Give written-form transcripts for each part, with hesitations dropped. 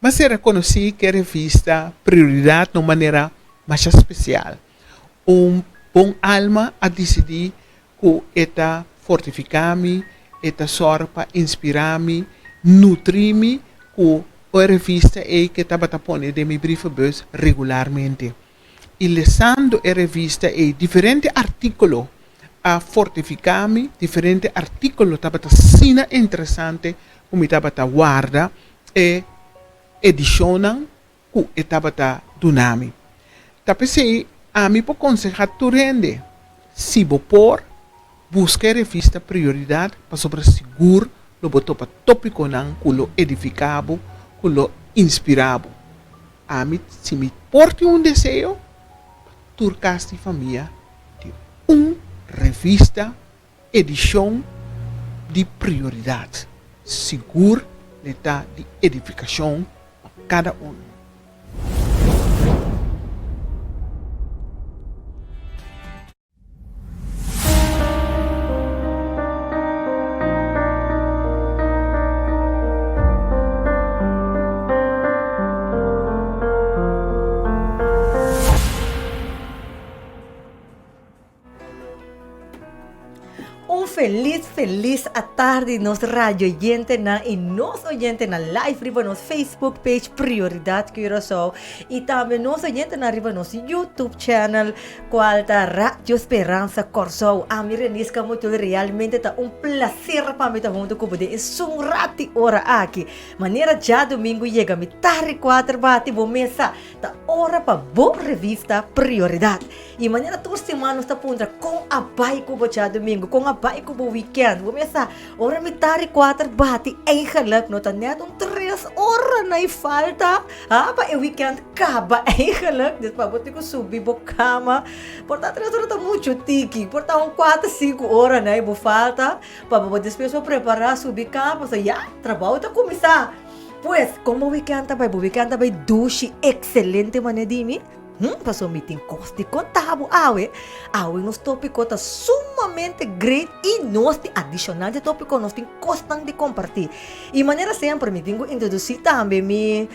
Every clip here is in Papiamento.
M'a sera konosí ku e revista Prioridat na un manera masha spesial. Un bon alma a disidí ku e ta fortifiká mi, e ta sòru pa inspirá mi, nutrí mi ku e revista ei ku e tabata pone den mi brievenbus regularmente. I lesando e revista ei diferente artíkulo a fortifiká mi, diferente artíkulo tabata asina interesante ku mi tabata warda e edishonnan ku e tabata duna mi. Ta p'esei ami por konsehá tur hende, si bo por, buska e revista Prioridat pasobra sigur lo bo topa tópikonan ku lo edifiká bo, ku lo inspirá bo. Ami, si mi por tin un deseo, pa tur kas di famia tin un revista edishon di Prioridat. Sigur le ta di edifikashon pa kada unu. Un felis felis atardi nos radio oyentenan y nos oyentenan live riba nos Facebook page Prioridad Curaçao y tambe nos oyentenan riba nos YouTube channel cual ta Radio Speransa Kòrsou. Ami Renisca Motul realmente ta un placer pa mi ta hunto cu bo den esun rati ora aki. Manera djadomingo yega mi tardi cuater bati bo mesa ta ora pa bo revista Prioridad. Y manera tur siman nos ta puntra con a bay cu bo djadomingo, con a bay cu bo weekend. Bo mesa ora mi tardi cuater bati eigenlijk no ta net un tres ora na e falta. Ha pa e weekend kaba eigenlijk, dus pa bo tin ku subi bo kama, por ta tres ora ta muchu tiki, por ta un kuater sinku ora ney bo falta pa bo despues bo prepara subi kama pasobra ya trabou ta kuminsá. Pues kon bo weekend ta bai? Bo weekend ta bai dushi excelente manera di mi? Hm, pasobra mi tin kos di konta bo awe. Awe nos topiko ta sumamente great i nos tin adishonal di topiko, nos tin kosnan di kompartí. I manera semper mi tin ku introdusí tambe mi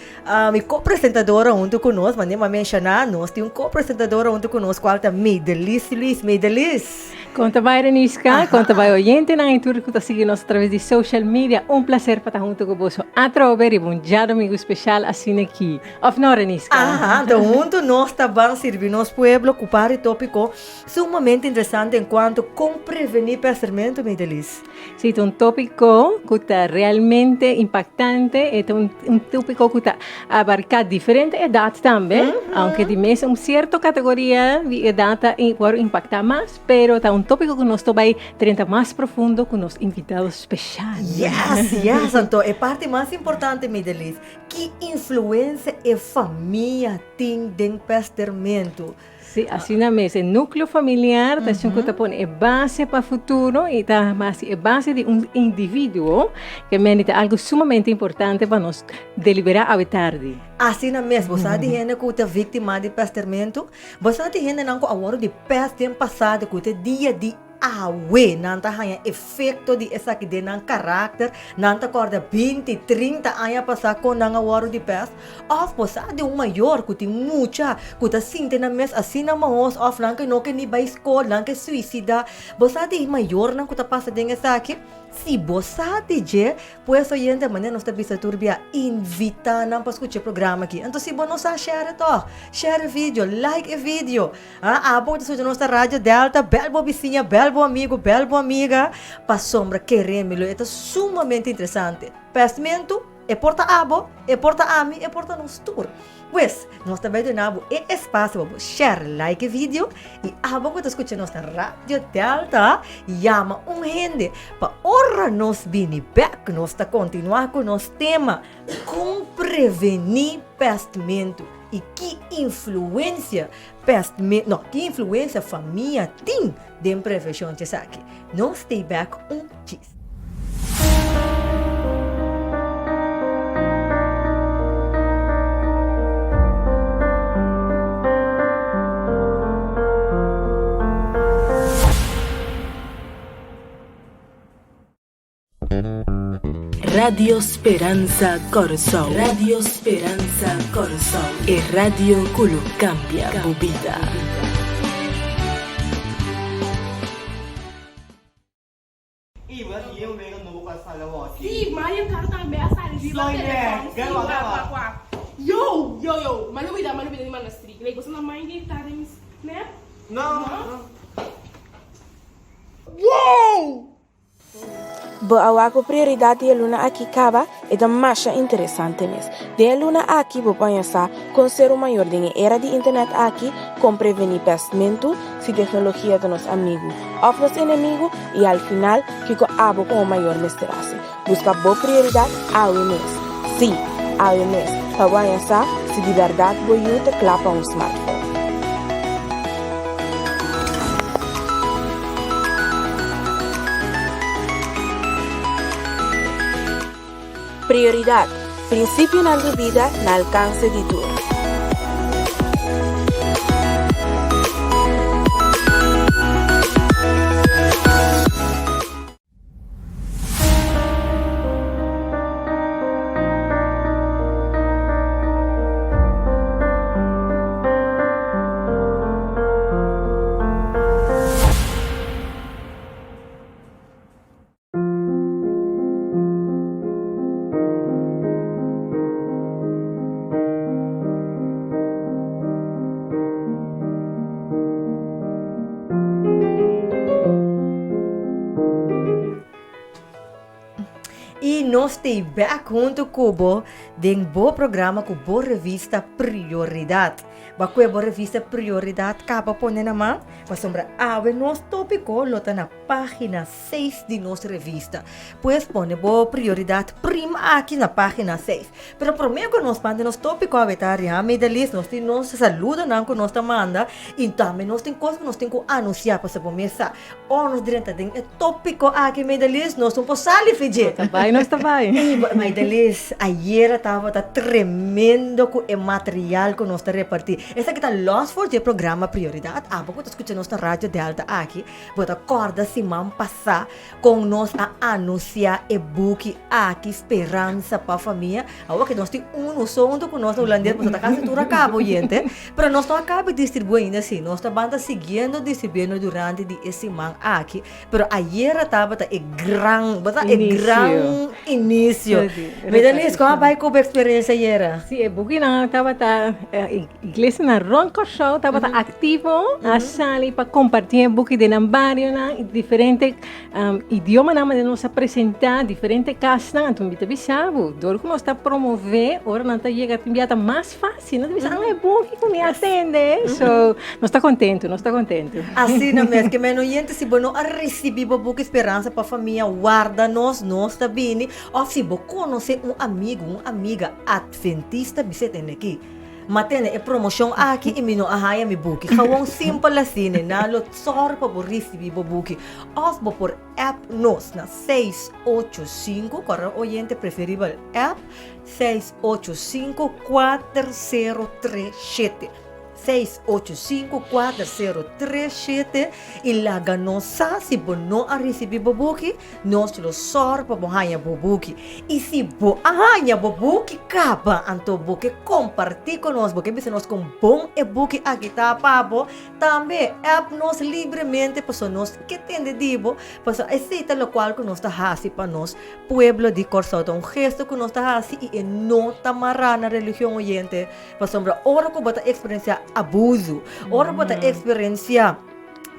mi ko-presentadora huntu ku nos, manera mi a menshoná, nos tin un ko-presentadora huntu ku nos kual ta Maydelis Luis. Maydelis! Kon ta bai Reniska? Kon ta bai oyentenan i tur ku ta sigui nos atraves di social media? Un plaser pa ta huntu ku boso atrobe riba un djadomingu speshal asina aki. Of no, Reniska? Aha, anto huntu nos ta ban sirbi nos pueblo ku par di tópiko sumamente interesante en kuanto kon prevení pèstermentu, Meidelis. Sí, ta un tópiko ku ta realmente impaktante, e ta un un tópiko ku ta abarká diferente edat tambe, aunke di mes un sierto kategoria di edat ta wòrdu impaktá mas, pero ta un tópiko ku nos ta bai drenta mas profundo ku nos invitado speshal. Yes, yes, anto e parti mas importante, Meidelis, Ki influensia e famia tin den pèstermentu? Sí, asina mes. E núkleo familiar ta esun ku ta pone e base pa futuro i ta hasi e base di un individuo, ke mende ta algu sumamente importante pa nos deliberá awe tardi. Asina mes, bo sa di hende ku ta víktima di pèstermentu? Bo sa di hendenan ku a wòrdu di pèst den pasado ku te dia di Awe nan ta haña efekto di esaki den nan karakter, nan ta kòrda binti, trinta aña pasá kon nan a wòrdu di pèst. Òf bo sa di un mayor ku tin mucha ku ta sinti nan mes asina mahos òf nan ke no ke ni bai skol, nan ke suisidá. Bo sa di mayornan ku ta pasa den esaki? Si bo sa di dje, Pues oyente, manera nos ta bisa tur bia, invita nan pa scucha e programa aki. Anto si bo no sa share toch, share e video, like e video. Ah, abo cu ta scucha nos ta Radio Delta, bel bo bisiña, bel bo amigo, bel bo amiga, pasobra keremi lo e ta sumamente interesante. Pestmento, e por ta abo, e por ta ami, e por ta nos tur. Pues, nos ta bai duna bo e espacio pa bo share, like e video y abo cu ta scucha nos na Radio Delta, yama un hende pa ora nos bini bek nos ta continua cu nos tema, Con preveni pestmento y ki influencia pestmento, no, ki influencia famia tin den prevencion di esaki. Nos stay back un chis. Radio Speransa Kòrsou. Radio Speransa Kòrsou, e radio ku lo kambia bo bida. Sí, Mario Kart tambe a sali riba telefòn. Sí, wak, wak, wak. Yo, yo, yo, m'a lubida, m'a lubida di manda strik. Like, boso no mind di ta den mi snap? No. Wow! Bo a wak bo prioridat di e luna aki kaba? E ta masha interesante mes. Den e luna aki bo por haña sa kon ser un mayor den e era di internet aki, kon prevení pèstmentu, si teknologia ta nos amigu òf nos enemigu i al final kiko abo komo mayor mester hasi. Buska bo prioridat awe mes. Sí, awe mes, pa bo haña sa si di bèrdat bo yu ta kla pa un smartphone. Prioridad, Prinsipionan di bida na alkanse di tur. I nos t'ei bek huntu ku bo den bo programa ku bo revista Prioridat. Bo a kue bo revista Prioridat kaba pone na man? Pasobra awe nos topiko lo ta na página seis di nos revista. Pues pone bo prioridat prim aki na página seis. Pero promé ku nos manda nos tópiko awe ta Rihanna Medelis, nos tin nos saludonan ku nos ta manda i tambe nos tin kos ku nos tin ku anunsiá pasobra bo mes sa ora nos drenta den e tópiko aki Medelis nos no por sali fi dje. Nos ta bai, nos ta bai. Medelis, ayera tabata tremendo ku e material ku nos ta repartí. Esaki ta lòs for dje programa Prioridat. Abo ku ta skucha nos na Radio Delta aki, Bo ta kòrda siman pasá kon nos a anunsiá e buki aki, Speransa pa Famia? Awor ke nos tin unu so huntu ku nos na hulandes, pasobra ta kasi tur a kaba oyente. Pero nos no a kaba distribuí ainda sí. Nos ta banda siguiendo distribuyendo durante di e siman aki. Pero ayera tabata e gran, bo sa, e gran inisio. Medalis, kon a bai ku bo eksperensia ayera? Sí, e bukinan tabata Iglesianan rond Kòrsou tabata aktivo, a sali pa kompartí e buki den nan barionan i diferente idiomanan manera nos a presentá diferente kasnan. Anto mi ta bisa bo, dor ku nos ta promové ora nan ta yega tin bia ta mas fásil. Nan ta bisa, ah e buki ku mi a tende. So, nos ta kontentu, nos ta kontentu. Asina mes, ke men oyente si bo no a risibí bo buki Speransa pa Famia, warda nos, nos ta bini. Òf si bo konosé un amigu, un amiga atventista bis'é tende aki. Ma tene e promoshon aki i mi no a haña mi buki. Gewoon simpel asina, nan lo sòru pa bo risibí bo buki. Òf bo por app nos na 685, kòrda oyente preferibel app, 685 4037. 685 4037 i laga nos sa si bo no a risibí bo buki. Nos lo sòru pa bo haña bo buki. I si bo a haña bo buki kaba, anto bo ke kompartí ku nos, bo ke bisa nos kon bon e buki aki ta pa bo, tambe app nos libremente pasobra nos ke tende di bo, pasobra esei ta lokual ku nos ta hasi pa nos pueblo di Kòrsou. Ta un gesto ku nos ta hasi i e no ta mará na religion oyente, pasobra ora ku bo ta eksperensiá abusu, ora bo ta eksperensiá.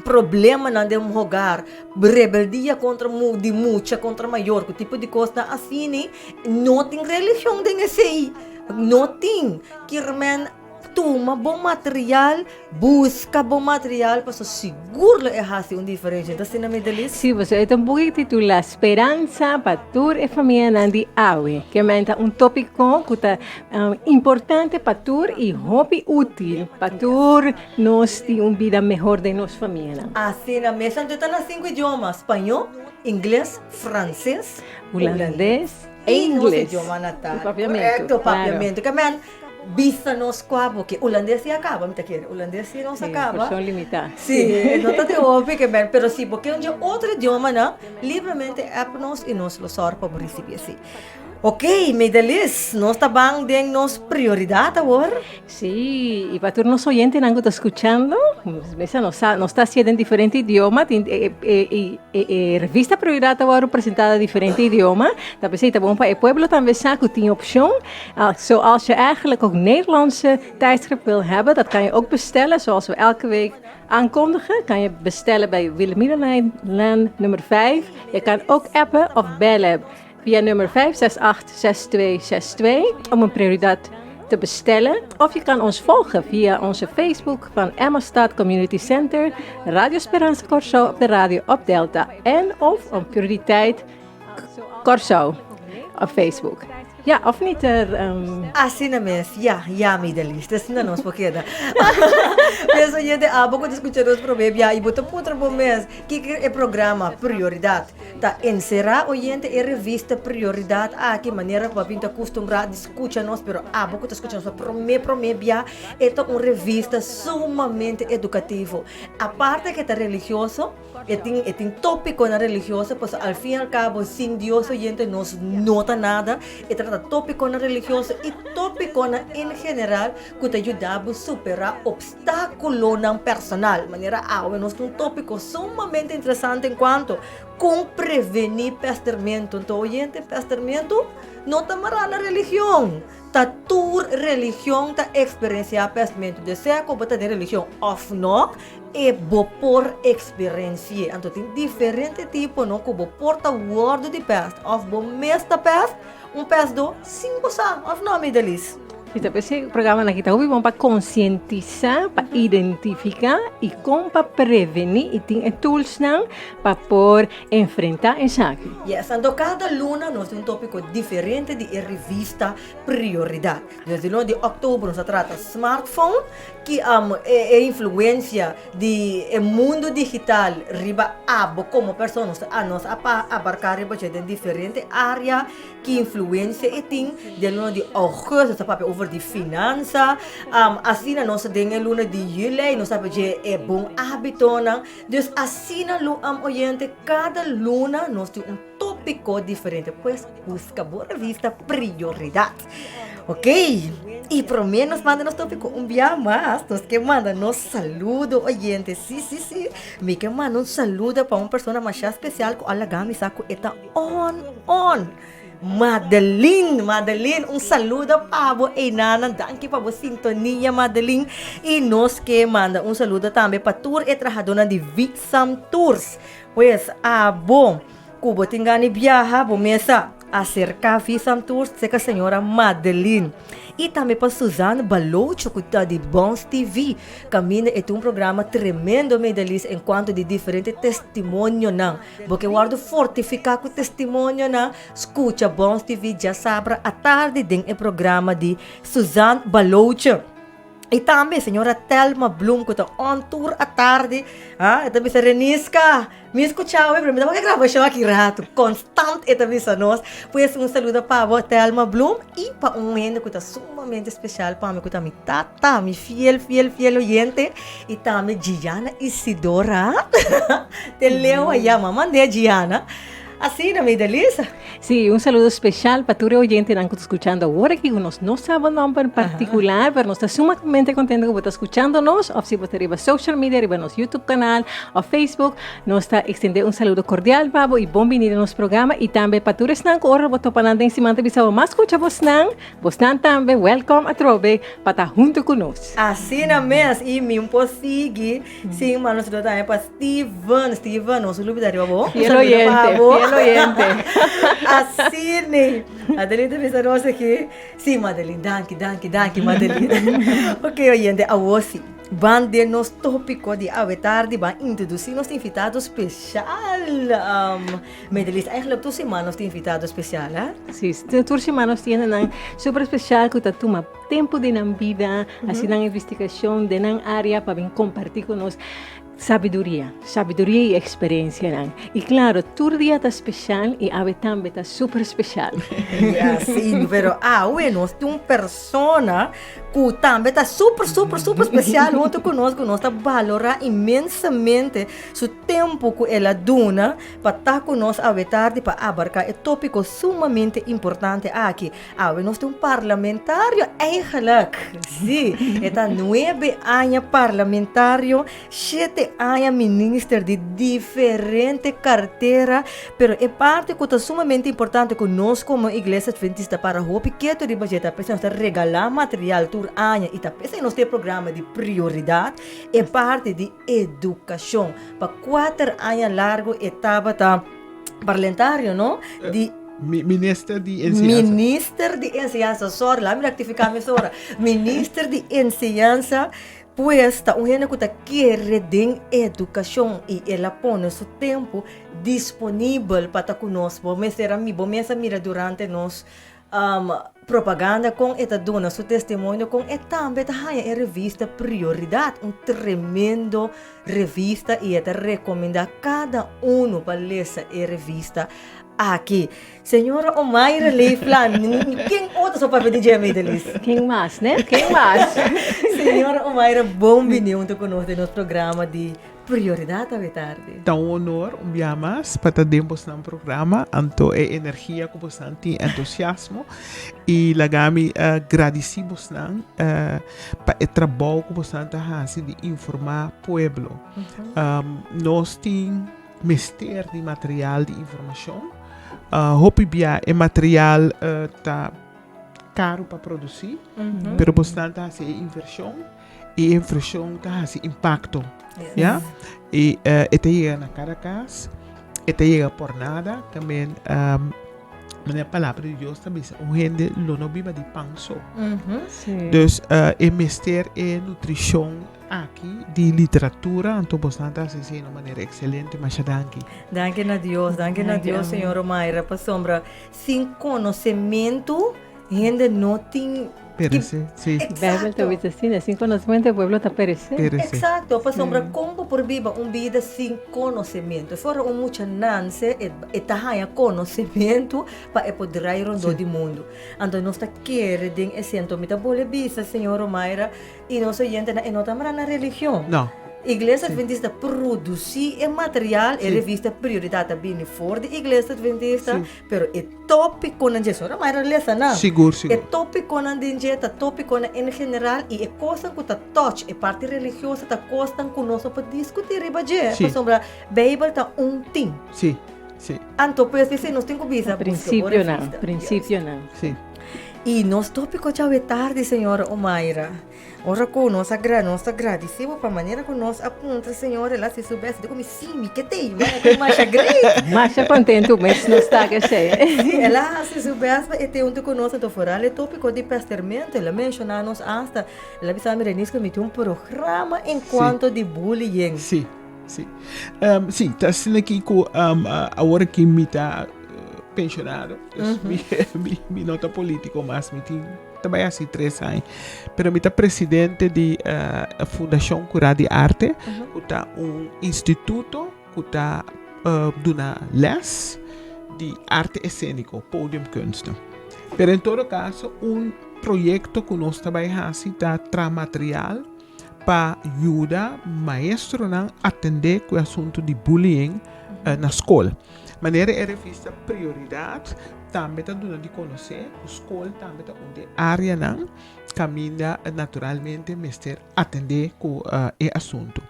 Problemanan den un hogar, rebeldia kontra di mucha kontra mayor, ku tipo di kosnan asini, no tin religion den esei, no tin. Kirmen tuma bo material, buska bo material, pasobra sigur lo e hasi un diferensha. Ta asina, Midelis? Sí, pasobra e ta un buki titulá Speransa pa tur e famianan di awe. Kirmen ta un tópiko ku ta importante pa tur i hopi útil pa tur. Nos tin un bida mehor den nos famianan. Asina mes anto ta na sinku idioma, spañó, ingles, franses, hulandes i nos idioma natal. Papiamentu. Korekto, papiamentu. Ke men, Bisa nos kua bo ke. Hulandes si a kaba, mi ta kere. Hulandes si nos a kaba. Sí, porshon limitá. Sí, no ta den hopi ke men, pero si bo ke un dje otro idiomanan, libremente app nos i nos lo sòru pa bo risibí esei. Ok, Medelis, nos ta ban den nos prioridat awor. Sí, i pa tur nos oyentenan ku ta skuchando, mesa nos sa, nos ta hasié den diferente idioma, tin e e e e revista Prioridat ta wòrdu presentá den diferente idioma, ta p'esei ta bon pa e pueblo tambe sa ku tin opshon. Zoals je eigenlijk ook Nederlandse tijdschrift wil hebben, dat kan je ook bestellen, zoals we elke week aankondigen, kan je bestellen bij Wilhelminalaan nummer 5. Je kan ook appen of bellen via nummer 568-6262 om een prioriteit te bestellen. Of je kan ons volgen via onze Facebook van Emmastad Community Center, Radio Speranza Corso op de radio op Delta en of een prioriteit Corso op Facebook. Ja, of niet er... Um... Asina mes, ja, ja, mi delista, asina nos por keda. Mes oyente, abo ku ta skucha nos promé bia i bo ta puntra bo mes kiko e programa Prioridat ta enserá. Oyente, e revista Prioridat aki, manera ku bo a bin ta kustumbrá di skucha nos, pero abo ku ta skucha nos pa promé promé bia, e ta un revista sumamente edukativo. Aparte ku e ta religioso, E tin e tin tópikonan religioso pasobra al fin y al cabo sin Dios oyente nos no ta nada. E trata tópikonan religioso y tópikonan en general ku ta yuda bo superá opstákulonan personal. Manera awe nos tin un tópiko sumamente interesante en kuanto kon prevení pèstermentu. Anto oyente pèstermentu no ta mará na religion. Ta tur religion ta eksperensiá pèstmentu, de sea ku bo ta den religion òf no, e bo por eksperensi'é. Anto tin diferente tipo no ku bo por ta wòrdu di pèst òf bo mes ta pèst un pèstdó sin bo sa òf no, Midelis. Si ta p'esei programanan aki ta hopi bon pa konsientisá, pa identifiká i kon pa prevení i tin e toolsnan pa por enfrentá esaki. Yes, anto kada luna nos tin un tópiko diferente di e revista Prioridat. Desde luna di òktober nos a trata smartphone, ki e influensia di e mundu digital riba abo komo persona. Nos a nos a abarká riba dje den diferente área ki influensia e tin. Den luna di ougùstùs nos a papia over di finansa. Asina nos den e luna di yüli nos a papia dje e bon hábitonan. Dus asina lo am oyente kada luna nos tin un tópiko diferente pues buska bo revista Prioridat. Ok, i promé nos manda nos tópiko un bia mas nos ke manda nos saludo oyente si si si mi ke manda un saludo pa un persona masha spesial ku a laga mi sa ku e ta on on. Madeline, Madeline, un saludo pa bo einanan. Danki pa bo sintonia, Madeline. I nos ke manda un saludo tambe pa tur e trahadónan di Vitsam Tours. Pues, abo ku bo tin gana di biaha, bo mesa aserká Vitsam Tours serka señora Madeline. I tambe pa Suzanne Balocho ku ta di Bons TV, kaminda e tin un programa tremendo, Medelis, en kuanto di diferente testimonionan. Bo ke wòrdu fortifiká ku testimonionan? Skucha Bons TV djasabra atardi den e programa di Suzanne Baloche. I tambe señora Thelma Bloem ku ta on tur atardi, ah, e ta bisa Reniska, mi skucha bo, pero mi tabata ke grabashon aki ratu. Konstant e ta bisa nos. Pues un saludo pa bo Thelma Bloem i pa un hende ku ta sumamente spesial pa mi ku ta mi tata, mi fiel, fiel, fiel oyente. I tambe Gianna Isidora. Te leu allá, mama mand'é Gianna. Asina, mi Delisa. Sí, un saludo special pa tur e oyentenan ku ta skuchando awor aki ku nos no sa bo nomber en partikular, pero nos ta sumamente kontento ku bo ta skuchando nos, òf si bo ta riba social media, riba nos YouTube kanal òf Facebook, nos ta ekstendé un saludo kordial pa bo i bon bini den nos programa i tambe pa tur esnan ku ora bo topa nan den siman ta bisa bo mas skucha bosnan. Bosnan tambe welkom atrobe pa ta hunto ku nos. Asina mes y mi un por sigui sin manda un saludo tambe pa Steven. Steven, nos lubida riba bo. Un Fiel saludo pa oyente, bo. fiel oyente. Asina. Madeline ta bisa nos aki. Si Madeline, danki, danki, danki Madeline. Ok oyente, awor si. Ban den nos tópiko di awe tardi, ban introdusí nos invitado spesial. Medelis, eigenlijk tur siman nos tin invitado spesial, hè? Sí, tur siman nos tin hendenan super spesial ku ta tuma tempu di nan bida, hasi nan investigashon den nan área pa bin kompartí ku nos. Sabiduria, sabiduria y experiencianan. Y claro, tur dia ta special y awe tambe ta super special. Ya, sí, pero awe nos tin un persona cu tambe ta super, super, super special hunto cu nos, cu nos ta balora inmensamente su tempo cu el a duna pa ta cu nos awe tardi pa abarca e topico sumamente importante aki. Awe nos tin un parlamentario eigenlijk. Sí, e ta nuebe aña parlamentario, shete aña minister di diferente cartera, pero e parti cu ta sumamente importante cu nos como Iglesia Adventista para hopi keto riba dje ta p'esei nos ta regala material tur aña y ta p'esei nos tin e programa di prioridad, e parti di educacion. Pa kuater aña largo e tabata parlentario, no? Di Minister di Enseñansa. Minister di Enseñansa, sorry, laat mi rectifica mesora. Minister di Enseñansa, pues ta un hende cu ta kere den educacion y el a pone su tempo disponibel pa ta cu nos. Bo mester a mi, bo mes a mira durante nos propaganda con e ta duna su testimonio, con e tambe ta haya e revista Prioridad, un tremendo revista y e ta recomenda cada uno pa lesa e revista aki. Señora Omaira Leeflang, ken otro so papia di dje Medelis? Ken mas, ne? Ken mas? Señora Omaira, bon bini hunto cu nos den nos programa di Prioridad awe tardi. Ta un honor un bia mas pa ta den bosnan programa, anto e energia cu bosnan tin, entusiasmo, y laga mi gradici bosnan pa e trabou cu bosnan ta haci di informa pueblo. Nos tin mester di material di informacion, hopi bia e material ta caro pa produci, pero bosnan ta haci e inversion. E inversion ta hasi impacto. Ya? Y e ta yega na cada cas, e ta yega por nada. También, um, manera palabra di Dios ta bisa, un hende lo no biba di pan so. Dus uh, e mester e nutricion aki di literatura, anto bosnan ta hasi esei na un manera excelente. Masha danki. Danki na Dios, danki na Dios, señor Omaira, pasobra sin conocemento hende no tin Perece, sí. Bijbel ta bisa asina, sin conocemento e pueblo ta perece. Perece. Exacto, pasobra con bo por biba un bida sin conocemento? Si ora un mucha nance, e, e ta haña conocemento pa e por draai rondó di mundo. Anto nos ta kere den esei. Anto mi ta bole bisa, señor Omaira y nos oyentenan, e no ta mara na religion. No. Iglesia Adventista produci e material, e revista Prioridad ta bini for di Iglesia Adventista, pero e Tópikonan dje, sora mai lesa nan. Sigur, sigur. E tópikonan den dje ta tópikonan en general i e kosnan ku ta touch e parti religioso ta kosnan ku nos no por diskutí riba dje, Sí. pasobra Beibel ta un tin. Sí, sí. Anto pues p'esei nos tin ku bisa, buska bo Prinsipionan, revista. prinsipionan. Sí. I nos tópiko djawe tardi, señora Omaira. Ora ku nos a gra nos ta gradisí bo pa manera ku nos a puntra Señor el a hasi su best. Di ku mi sí, mi ke tei, mi a masha great. Masha kontentu mes nos ta ku esei. Sí, el a hasi su best pa e tei huntu ku nos. Anto foral e tópiko di pestermentu, el a menshoná nos asta, el a bisa mi Renis ku mi tin un programa en kuanto di bullying. Sí, sí. Sí, ta asina aki ku awor aki mi ta penshonado, dus mi no ta polítiko mas, mi tin. Ta bai hasi tres aña. Pero mi ta presidente di Fundashon Kurá di Arte, ku ta un instituto ku ta duna lès di arte eséniko, podiumkunsten. Pero en todo kaso un proyekto ku nos ta bai hasi ta traha material pa yuda maestronan atendé ku e asuntu di bullying na skol. Manera e revista Prioridad tambe ta duna di konosé ku skol tambe ta un di e áreanan kaminda naturalmente mester atendé ku e asuntu.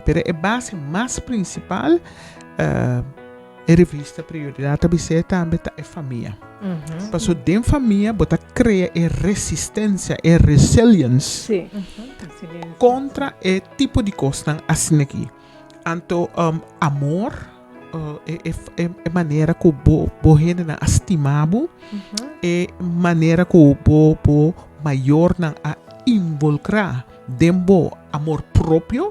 Pero e base mas prinsipal e revista Prioridad ta bis'é tambe ta e famia. Pasobra den famia bo ta krea e resistensia, e resilience kontra e tipo di kosnan asin'aki. Anto amor, e manera ku bo bo hendenan a stima bo, e manera ku bo bo mayornan a involukrá den bo amor propio,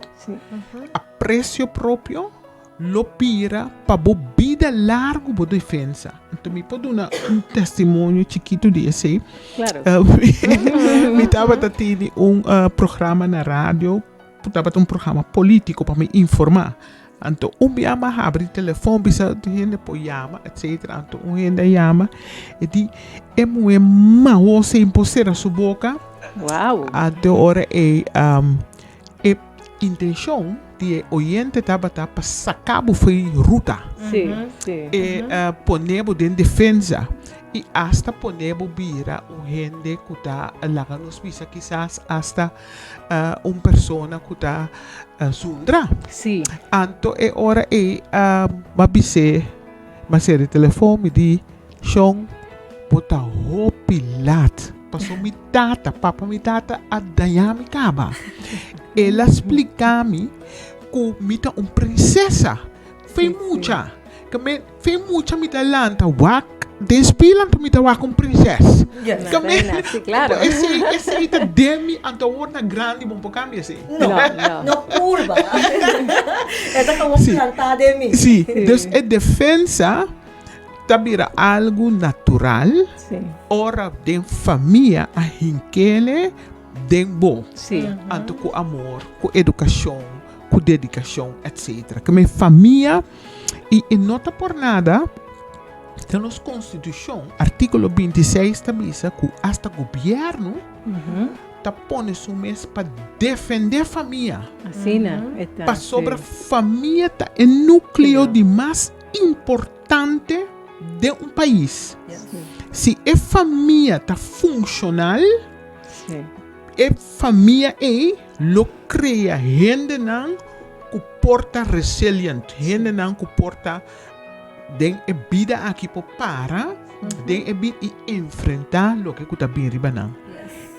apresio propio, lo bira pa bo bida largu bo defensa. Anto mi por duna un testimonio chikitu di esei. Mi tabata tini un programa na radio. tabata un programa polítiko pa mi informá. Anto un bia mi a habri telefòn bisa tur hende por yama etcetera. Anto un hende a yama e di e muhé mahos ei por sera su boka. Wow. Anto ora ei e intenshon di e oyente tabata pa saka bo for di ruta. Sí, sí. E pone bo den defensa i asta pone bo bira un hende ku ta laga nos bisa kisas asta un persona ku ta zundra. Sí. Anto e ora ei m'a bis'é, m'a sera e telefon, mi di, Shon, bo ta hopi lat. Pasobra mi tata, papa mi tata a daña mi kaba. El a splika mi ku mi ta un prinsesa. Fe mucha. Ke men Fin mucha mi ta lanta wak den spiel anto mi ta wak un prinses. Yes. Ka men, Sí, claro. Esei, esei ta den mi anto awor na grandi bon por cambia esei. No, No, no. no purba. E ta como Sí. plantá den mi. Sí, dus e defensa ta bira algo natural Sí. ora den famia a hinkele den bo. Sí. Anto ku amor, ku edukashon, ku dedikashon, etcetera. Ke men famia I e no ta por nada den nos konstitushon, artíkulo bintiseis ta bisa ku asta gobièrnu ta pone su mes pa defendé famia. Asina e ta, Pasobra sí. famia ta e núkleo di mas importante den un pais. Si e famia ta funshonal, e famia ei lo krea hendenan ku por ta resilient, hendenan ku por ta den e bida aki por para den e bida i enfrentá loke ku ta bin riba nan.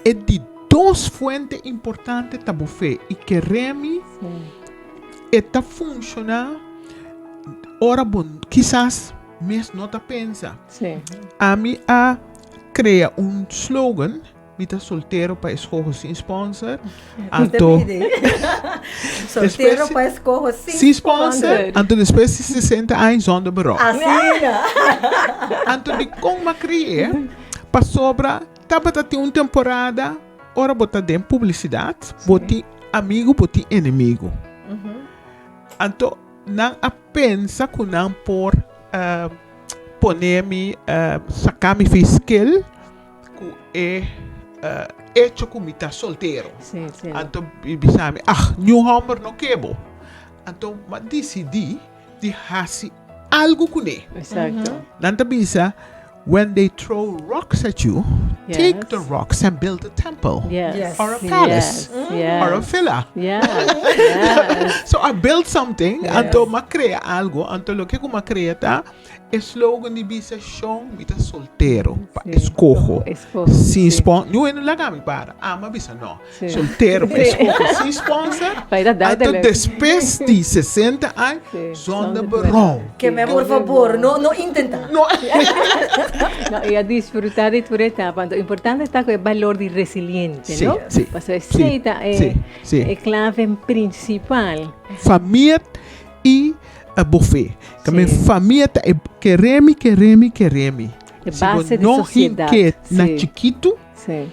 E di dos fuente importante ta bo fe i kere mi e ta funshoná ora bo kisas mes no ta pensa. Ami a krea un slogan. Mi ta soltero pa escoho sin sponsor. Anto Soltero pa escoho sin sin sponsor. Anto despues di 60 aña zonder berouw. Asina. Anto dikon m'a cre'e? Pasobra tabata tin un temporada ora bo ta den publicidad, bo tin amigo, bo tin enemigo. Anto nan a pensa ku nan por pone mi, saka mi fi skel. Ku e echo ku mi ta soltero. Sí, sí. Anto mi bisa mi, ah, niun hòmber no ke bo. Anto mi a disidí di hasi algu kuné. Exacto. Nan ta bisa, when they throw rocks at you, take the Yes. rocks and build a temple. Yes. Yes. Or a palace. Yes. Yes. Or a villa. Yes. Yes. So I built something, Yes. anto mi a krea algu. Anto loke ku mi a krea ta E slogan di bisa shon mi ta soltero pa eskoho sin sponsor. Niun hende laga mi para. Ama bisa no. Soltero pa eskoho sin sponsor. Anto despues di sesenta aña zonder berouw. Ke men por fabor no no intenta. No. No, i a disfruta di tur etapa. Anto importante ta ku e balor di resiliente, no? Si, si. Pasobra esei ta e clave principal. Famia i bo fe. Ka mi famia ta e kere mi, kere mi, kere mi. E Si bo base di no sosiedat. hink'é na Sí. chikitu, Sí.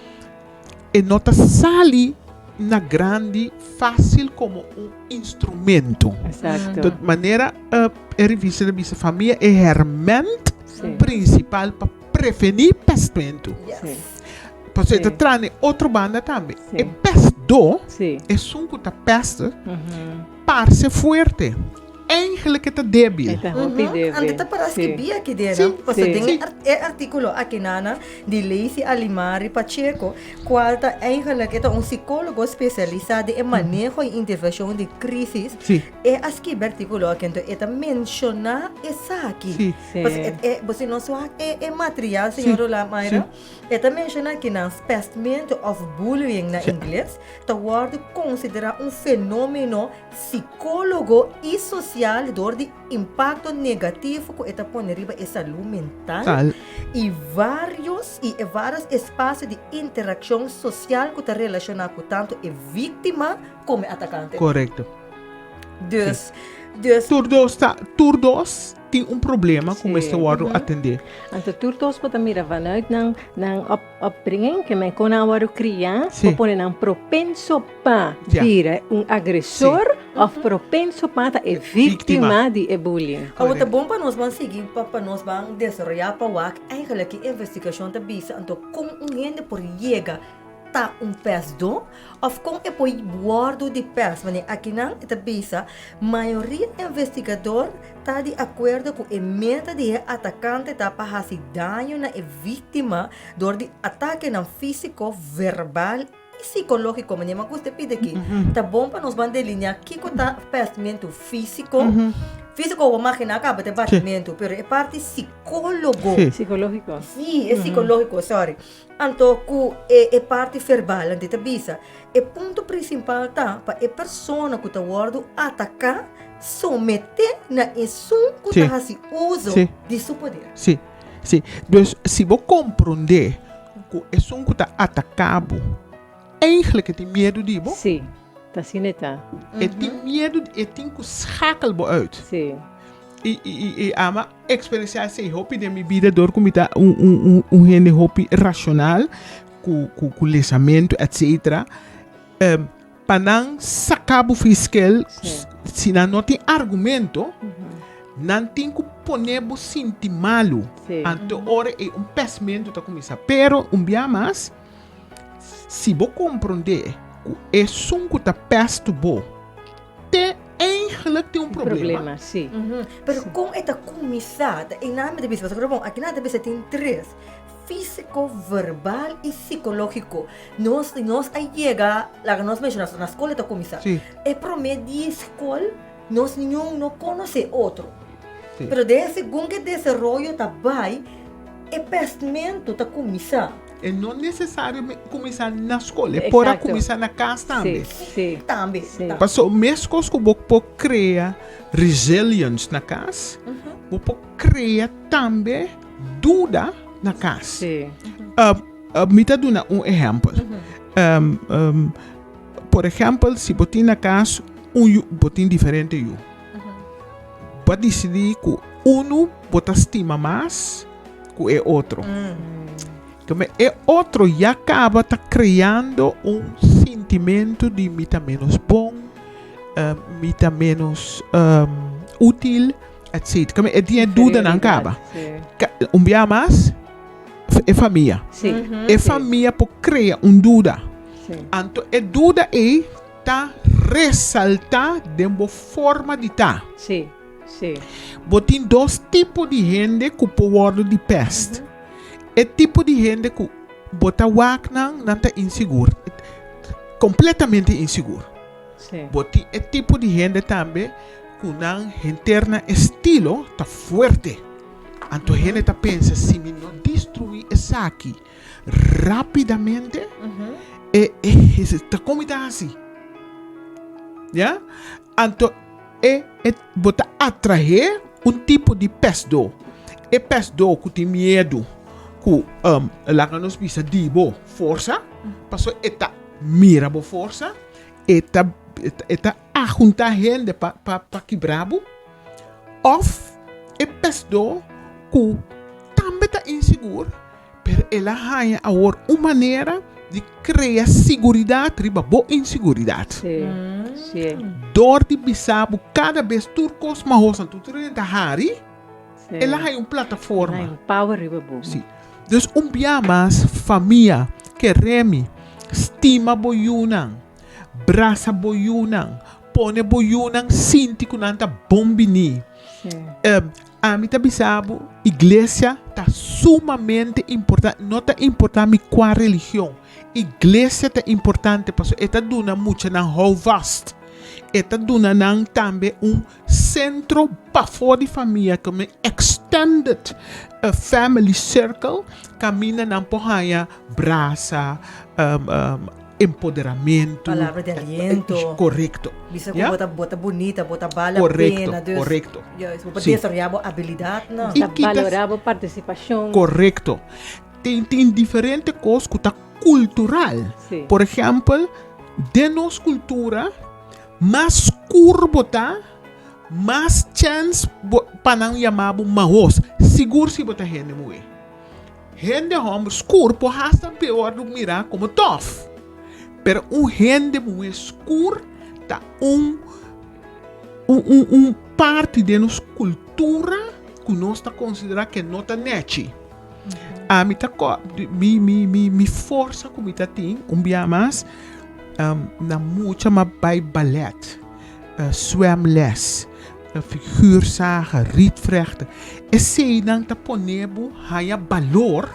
e no ta sali na grandi fásil komo un instrumento. Exacto. Tot manera e revista ta bisa famia e hèrmènt Sí. prinsipal pa prevení pèstmentu. Sí. Pasobra e ta Sí. traha na e otro banda tambe. Sí. E pèstdó, Sí. esun ku ta pèste, Mhm. Parse fuerte, eigenlijk e ta debil. E ta hopi debil. Anto ta para Sí. skibí aki den, Sí, no? Pasobra sí. den Sí. e art- e artíkulo aki nana di Lacey Alimari Pacheco, kual ta eigenlijk e ta un sikólogo spesialisá den e maneho i intervenshon di krísis, Sí. e a skibi e artíkulo aki, anto e ta menshoná esaki. Sí. Sí. Pasobra e, e, bo si nos wak e, e material, señor Sí. Roland Mayra, e ta menshoná kinan pestmentu òf bullying na Sí. ingles, ta wòrdu konsiderá un fenómeno sikólogo i sosial dor di impakto negativo ku e ta pone riba e salú mental Tal. i vários i e vários espasio di interakshon sosial ku ta relashoná ku tantu e víktima komo e atakante. Korekto. Dus, dus. Tur dos ta, tur dos. tin un problema ku mester wòrdu atendé. Anto tur dos bo ta mira vanuit nan nan up upbringing, ke men kon nan a wòrdu kriá, bo pone nan propenso pa bira un agresor òf propenso pa ta e víktima di e bullying. Awor ta bon pa nos ban sigui pa pa nos ban desaroyá pa wak eigenlijk ki investigashon ta bisa anto kon un hende por yega ta un pèsdó òf kon e por wòrdu di pès. Manera akinan e ta bisa mayoria investigador ta di akuerdo ku e meta di e atakante ta pa hasi daño na e víktima dor di atakenan físiko, verbal i sikológiko. Manera mi a gusta e pidi aki, ta bon pa nos ban delineá kiko ta pèstmentu físiko. Físiko bo maginá kaba ta e batimentu, pero e parti sikólogo. Sikológiko. Sí, e sikológiko, sorry. Anto ku e e parti verbal, anto e ta bisa, e punto prinsipal ta pa e persona ku ta wòrdu ataká someté na esun ku ta hasi uso di su poder. Sí, sí. Dus si bo komprondé ku esun ku ta ataká bo eigenlijk e tin miedu di bo. Sí, ta asina e ta. E tin miedu, e tin ku schakel bo uit. Sí. I i i i ama Experiencia esey hopi den mi bida door cu mi ta un un un un hende hopi racional cu cu cu lesamento etcetera pa nan saca bo fiskel si nan no tin argumento nan tin cu pone bo sinti malo anto ora ey un pesmento ta cuminsa pero un bia mas si bo compronde cu esun cu ta pest bo te eigenlijk tin un problema. Problema, sí. Pero kon e ta kuminsá? Ta einan mi ta bisa, pasobra bon, akinan ta bisa tin tres, físiko, verbal i sikológiko. Nos, nos a yega, laga nos menshoná, na skol e ta kuminsá. Sí. E promé di skol nos niun no konosé otro. Sí. Pero den segun ku e desaroyo ta bai, e pèstmentu ta kuminsá. E no nesesario kuminsá na skol, e por a kuminsá na kas tambe. Sí, Tambe. Sí. Paso meskos ku bo por krea resilience na kas, bo por krea tambe duda na kas. Sí. Mi ta duna un ehèmpel. Por ehèmpel, si bo tin na kas un yu, bo tin diferente yu. Bo a disidí ku unu bo ta stima mas ku e otro. Kome e otro ya kaba ta kreando un sintimentu di mi ta menos bon, mi ta menos útil, etcetera. Kome e tin e dudanan kaba. Un bia mas, e famia. E famia por krea un duda. Anto e duda ei ta resaltá den bo forma di ta. Sí. Bo tin dos tipo di hende ku por wòrdu di pèst. E tipo di hende ku bo ta wak nan, nan ta insigur, kompletamente insigur. Sí. Bo tin e tipo di hende tambe ku nan henter nan estilo ta fuerte. Anto hende ta pensa si mi no destruí esaki rápidamente, e e ta kon mi ta hasi? Ya? Anto e e bo ta atraé un tipo di pèsdó. E pèsdó ku tin miedu ku laga nos bisa di bo forsa, pasobra e ta mira bo forsa, e ta e ta ahuntá hende pa pa pa kibra bo, òf e pèsdó ku tambe ta insigur. Pero el a haña awor un manera di krea siguridat riba bo insiguridat. Sí, sí. Dor di bisa bo kada bes tur kos mahos anto tur hende ta hari, Sí. el a haña un plataforma. El a haña un power riba bo. Sí. Dus un bia mas, famia, keremi, stima bo yunan, brasa bo yunan, pone bo yunan sinti ku nan ta bon biní. Sí. Ami ta bisa bo, iglesia ta sumamente importante, no ta importa mi cua religion, iglesia ta importante pasobra e ta duna muchanan houvast, e ta duna nan tambe un centro pafó di famia, como extended family circle, caminda nan por haya brasa, empoderamentu. Palabra di aliento. Korekto. Bisa ku bo ta bo ta bunita, bo ta bal la Korekto, pena. Dus, korekto. Juist, bo por Sí. desaroyá bo abilidatnan. I Ta kita- balorá bo partisipashon. Korekto. Tin tin diferente kos ku ta kultural. Sí. Por ehèmpel, den nos kultura, mas skur bo ta, Mas chèns bo pa nan yama bo mahos, sigur si bo ta hende muhé. Hende hòmber skur por hasta be wòrdu mirá komo tòf, pero un hende muhé skur ta un un un un parti den nos kultura ku nos ta konsiderá ke no ta nèchi. Ami ta kò mi mi mi mi forsa ku mi ta tin un bia mas na mucha m'a bai balèt. Zwemles, figuurzagen, rietvrechten. Eseinan ta pone bo haña balor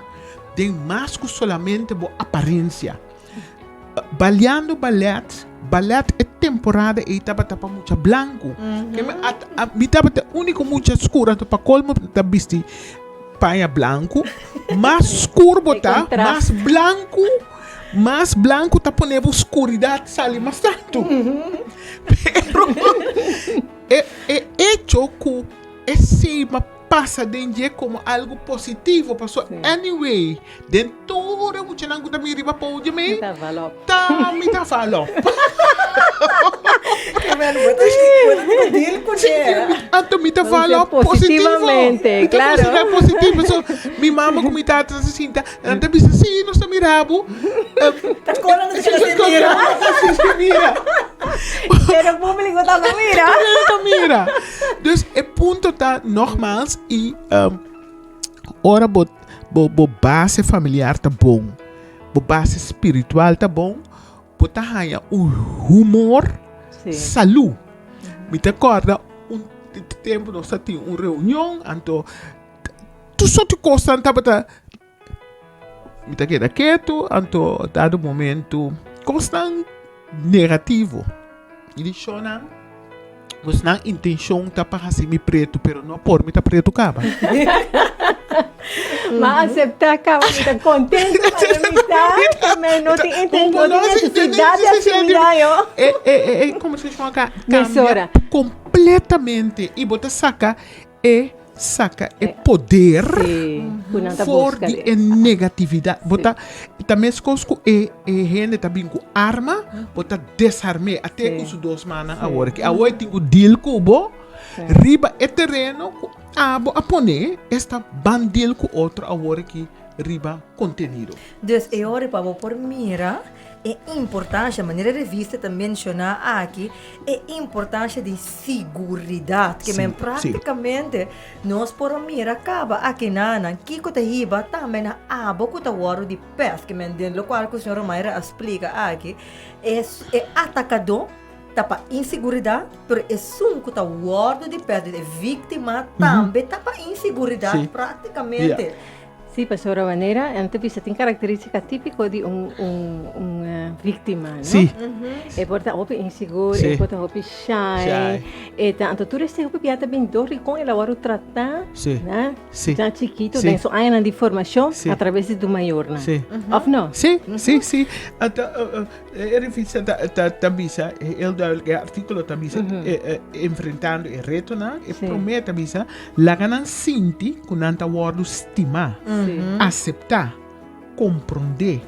den mas ku solamente bo aparensia. Baliando balèt, balèt e temporada ei tabata pa mucha blanku. Mi tabata e úniko mucha skur, anto pa kolmo mi ta bisti paña blanku. Mas skur bo ta, mas blanku. Mas blanku ta pone bo skuridat sali mas tantu. Pero e e echo ku esei a pasa den dje komo algu positivo paso anyway den tur e muchanan ku ta bini riba podium ei ta mi ta val op. Anto mi ta val op positivo. Mi ta konsidera positivo. So mi mama ku mi tata ta sinta. Nan ta bisa, sí, nos ta mira bo. Ta kona nos ta mira. Sí, mira. Pero público ta mira. Ta mira. Dus e punto ta, nogmaals, i um, ora bo, bo, bo base familiar ta bon, bo base spiritual ta bon, bo ta haña un humor Sí. salú. Mi ta kòrda un tempu nos ta tin un reunion, anto Tur sorti kosnan tabata mi ta keda ketu anto dado momento kosnan negativo i di shownan pues nan intenshon ta pa hasi mi pretu pero no por mi ta pretu kaba. Ma aseptá kaba mi ta kontento pa mi ta mi no tin inten no tin nesesidat di asimilá yo. E e e kombersashon a kambia kompletamente i bo ta saka E saka e poder for di e negatividad. Bo ta, ta meskos ku e e hende ta bin ku arma, bo ta desarm'é. A te ku su dos mannan awor aki. Awor e tin ku deal ku bo riba e tereno ku abo a pone, esta ban deal ku otro awor aki riba kontenido. Dus e ora pa bo por mira e importancia, manera e revista ta menciona aki, e importancia di siguridad. Ke men practicamente nos por a mira caba akinanan kico ta hiba tambe na abo cu ta wordo di pest. Ke men den locual cu señora Mayra a splica aki, e e atacador ta pa inseguridad, pero esun cu ta wordo di pest, e victima tambe ta pa inseguridad practicamente. Sí, pasobra manera nan ta bisa tin karakterístika típiko di un un un víktima, no? Sí. E por ta hopi insigur, Sí. e por ta hopi shy, Shy. e ta anto tur esei hopi bia ta bin dor di kon el a wòrdu tratá, Sí. na? Sí. Ya chikitu Sí. den su añanan di formashon Sí. a traves di tu mayornan. Sí. Òf no? Sí, sí, sí. Anto e revista ta ta ta bisa heel duidelijk, e artíkulo ta bisa enfrentando e retonan, e promé ta bisa laga nan sinti ku nan ta wòrdu stimá, aseptá, komprondé,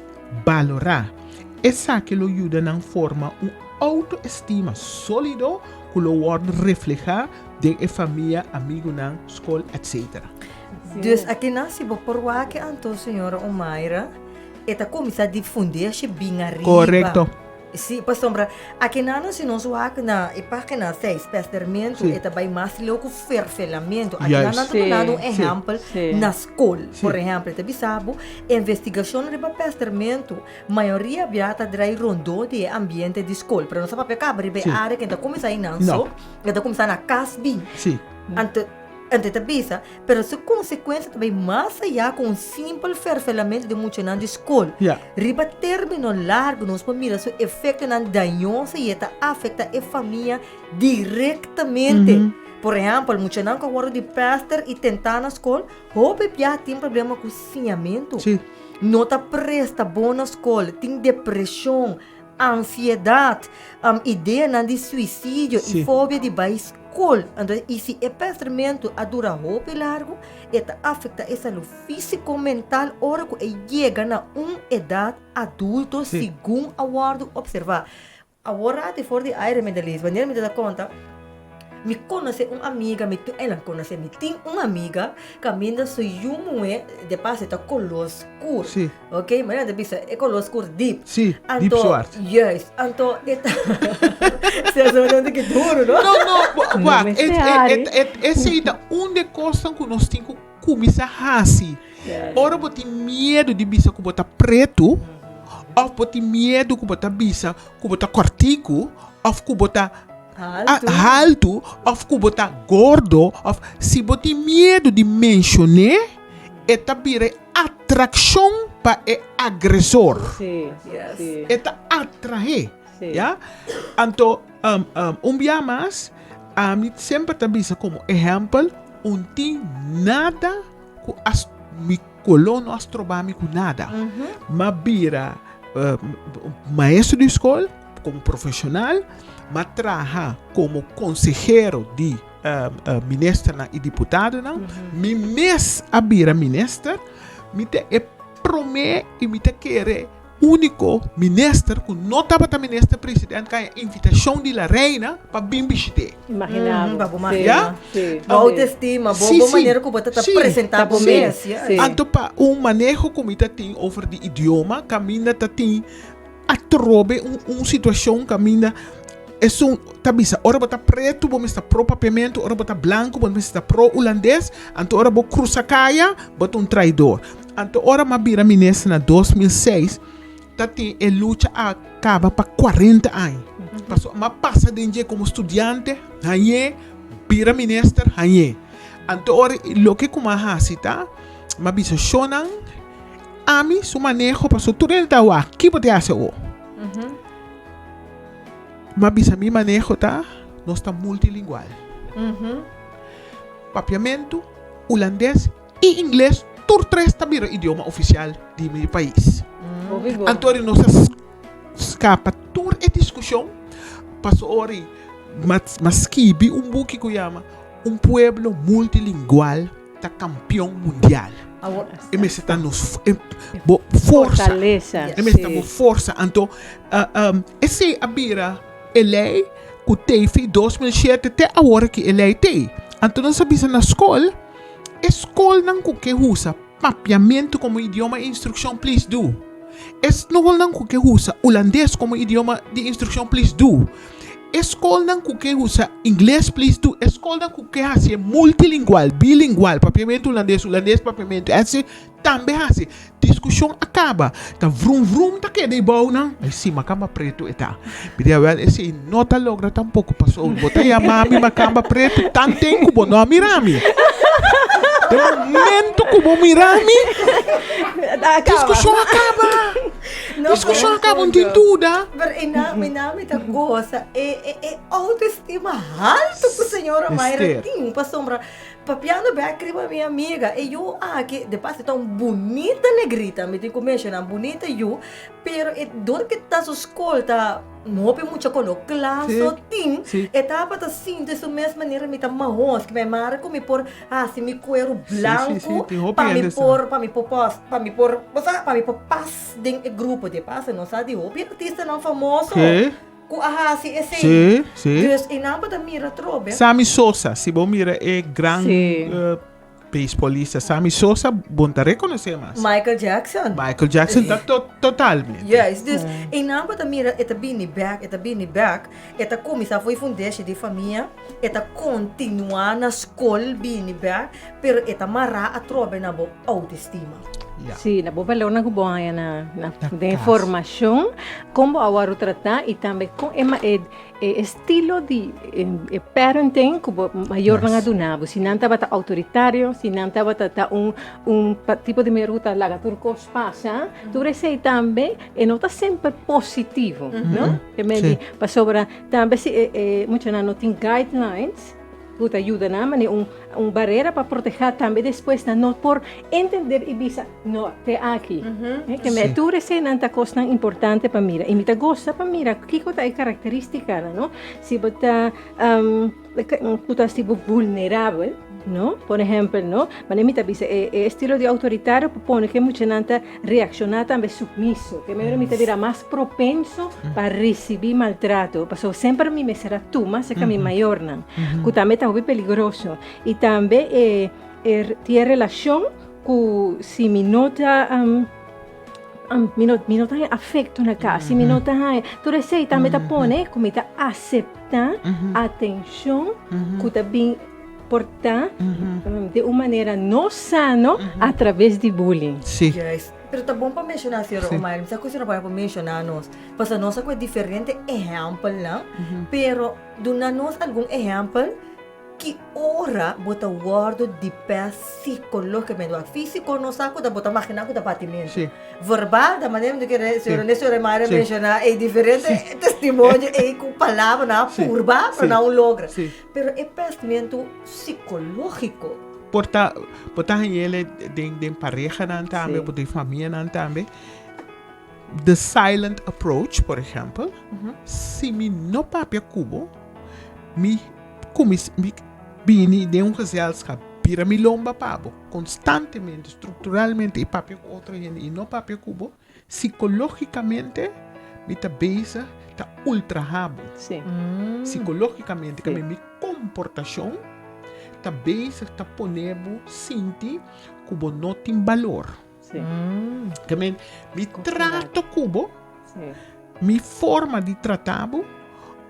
balorá. Esaki lo yuda nan forma un outoestima sólido ku lo wòrdu reflehá den e famia, amigunan, skol, etcetera. Dus akinan si bo por wak anto señora Omaira. E ta kuminsá difundé bin ariba. Korekto. Sí, pasobra akinan si nos wak na e página seis, pèstermentu, Sí. e ta bai mas leu ku ferfelamentu. Akinan Juist. nan ta dunando un Sí. ehèmpel Sí. na skol. Sí. Por ehèmpel, e ta bisa bo, investigashon riba pèstermentu, mayoria bia ta drai rondó di e ambiente di skol. Pero nos a papia kaba riba e Sí. área ku e ta kuminsá einan No. so, e ta kuminsá na kas bin. Sí. Anto, anto e ta bisa, Pero su konsekuensia ta bai mas ayá ku un simpel ferfelamentu di muchanan di skol. Ja. Riba término largu nos por mira su efektonan dañoso i e ta afektá e famia direktamente. Por ehèmpel, muchanan ku a wòrdu di pèster i tentá na skol, hopi bia tin problema ku siñamentu, no ta presta bon na skol, tin depreshon, Ansiedat, ideanan di suisidio i fobia di bai skol. Anto, i si e pèstermentu a dura hopi largu, e ta afektá e salú físiko, mental ora ku e yega na un edat adulto, segun a wòrdu opservá. Awor rati for di aire, Medelis, wanneer mi ta konta. Mi konosé un amiga, mi tin, el a konosé, mi tin un amiga kaminda su yu muhé, de pas e ta koló skur. Sí. Ok, manera ta bisa e koló skur diep. Sí, diep Anto, zwart. juist, anto e ta, Cesar bo ta un tiki duro, no? No, no, No wak, mester e, e, hari. e, e, esei ta un di e kosnan ku nos tin ku kuminsá hasi. Ora bo tin miedu di bisa ku bo ta pretu, òf bo tin miedu ku bo ta bisa ku bo ta kòrtiku, òf ku bo ta Haltu. haltu, òf ku bo ta gordo, òf si bo tin miedu di menshon'é, e ta bira e atrakshon pa e agresor. Sí, Yes. sí, E ta atraé, sí. ya. Anto, un bia mas, ami semper ta bisa komo ehèmpel, un tin nada Ku a mi koló no a stroba mi ku nada. M'a bira maestro di skol komo profeshonal, m'a traha komo konsehero di ministernan i diputadonan. Mi mes a bira minister. Mi ta e promé i mi ta kere Úniko minister ku no tabata minister president ka haña invitashon di la reina pa bin bishit'é. Imaginá bo. Pa bo Sí, imaginá. sí, Bo sí. autoestima, bo Sí, bo sí, manera ku bo ta ta sí, presentá bo sí, mes. Yes. sí. Anto pa un maneho ku mi ta tin over di idioma kaminda ta tin atrobe un un situashon kaminda esun ta bisa ora bo ta pretu bo mester pro papiamentu, ora bo ta blanku bo mester ta pro hulandes, anto ora bo krusa kaya bo ta un traidor. Anto ora m'a bira minister na 2006, ta tin e lucha a kaba pa 40 aña. Pasobra m'a pasa den dje komo studiante, hañ'é, bira minister, hañ'é. Anto ora loke ku m'a hasi ta, m'a bisa shownan, ami su maneho, pasobra tur hende ta wak, ki bo ta hasi awor? M'a bisa mi maneho ta, nos ta multilingual. Papiamentu, hulandes I ingles tur tres ta bira idioma ofisial di mi pais. Anto ori nos a skapa tur e diskushon paso ori m'a skibi un buki ku yama Un pueblo multilingual ta kampion mundial. E mester ta nos bo forsa. E mester ta bo forsa. Anto esei a bira e lei ku tei fi 2007 te awor aki e lei tei. Anto nos a bisa na skol. E skolnan ku ke usa papiamentu komo idioma instrukshon please do. E snolnan ku ke usa ulandes komo idioma di instrukshon please do. E skolnan ku ke usa ingles please do. E skolnan ku ke hasi e multilingual, bilingual, papiamentu ulandes, ulandes papiamentu, ets. Tambe hasi. Diskushon a kaba. Ta vrum vrum ta keda e bounan. Ay si, makamba pretu e ta. Mi di awel esei no ta logra tampoko paso bo ta yama mi makamba pretu tanten ku bo no a mira mi. Den momento ku bo mira mi, diskushon a kaba. Diskushon a kaba, un tin duda. Pero e na mi na mi ta gosa e e e autoestima haltu ku señora Mayra tin pasobra Papiando bek riba mi amiga, e yu aki, de pas e ta un bunita negrita, mi tin ku menshoná, bunita yu, pero e dor ke ta su skol ta hopi mucha koló kla so tin, e tabata sinti su mes manera mi ta mahos, mi mara ku mi por hasi mi kueru blanku pa mi por, pa mi por pos, pa mi por, bo sa, pa mi por pas den e grupo, de pas nos sa di hopi artistanan famoso. Ku a hasi esei. Sí, sí. Dus e nan bo ta mira atrobe. Sammy Sosa, si bo mira e gran Sí. beisbolista Sammy Sosa, bo no ta rekonosé mas. Michael Jackson. Michael Jackson ta to totalmente. Juist, dus e nan bo ta mira e ta bini bek, e ta bini bek, e ta kuminsá for e fundeshi di famia, e ta kontinuá na skol bini bek, pero e ta mará atrobe na bo autoestima. Ya. Sí, na bo balornan ku bo haña na na Na den kas. formashon, kon bo a wòrdu tratá i tambe kon e ma e e estilo di e e parenting ku bo mayornan a Yes. duna bo. Si nan tabata outoritario, si nan tabata ta un un pa tipo di mayor ku ta laga tur kos pasa, tur esei tambe e no ta semper positivo, no? Te men di Sí. pasobra tambe si e e muchanan no tin guidelines, Ku ta yuda nan mane un un barera pa protehá tambe despues nan no por entender i bisa no te aki. Ke me tur eseinan ta kosnan importante pa mira i mi ta gosta pa mira kiko ta e karakteristikanan no. Si bo ta ku ta hasi bo vulnerabel. No? Por ehempel, no? Manera mi ta bisa, e e estilo di autoritario por pone ku e muchanan ta reakshoná tambe supmiso. Ke manera mi ta bira mas propenso pa risibí maltrato. Pasobra semper mi mester a tuma serka mi mayornan, ku tambe ta hopi peligroso. I tambe e e tin e relashon ku si mi no ta mi no mi no ta haña afekto na kas, si mi no ta haña, tur esei tambe ta pone ku mi ta aseptá atenshon ku ta bin por ta di un manera no sano a traves di bullying. Sí. Juist. Pero ta bon pa menshoná, señora Omaira. Mi sa ku señora Omaira por menshoná nos. Pasobra nos a kohe diferente ehèmpelnan, pero duna nos algun ehèmpel Ki ora bo ta wòrdu di pès sikológikamente? Wak, físiko no sa ku ta bo ta maginá ku ta batimentu. Sí. Verbal ta manera mi ta kere Sí. señora Nestor Remario Sí. menshoná e diferente testimonio ei ku palabra nan a Sí. purba pero Sí. nan a logra. Sí. Pero e pèsmentu sikológiko. Por ta por ta hañ'el den den parehanan tambe, Sí. por den famianan tambe. The silent approach, por ehèmpel, si mi no papia ku bo, mi Kumis mi bini den un gezelschap, bira mi lomba pa bo konstantemente, strukturalmente i papia ku otro hende i no papia ku bo, sikológikamente mi ta bezig ta ultrahá bo. Sí. Sikológikamente, Sí. mi komportashon ta bezig ta pone bo sinti ku bo no tin balor. Sí. Ke men, mi trato ku bo, Sí. mi forma di trata bo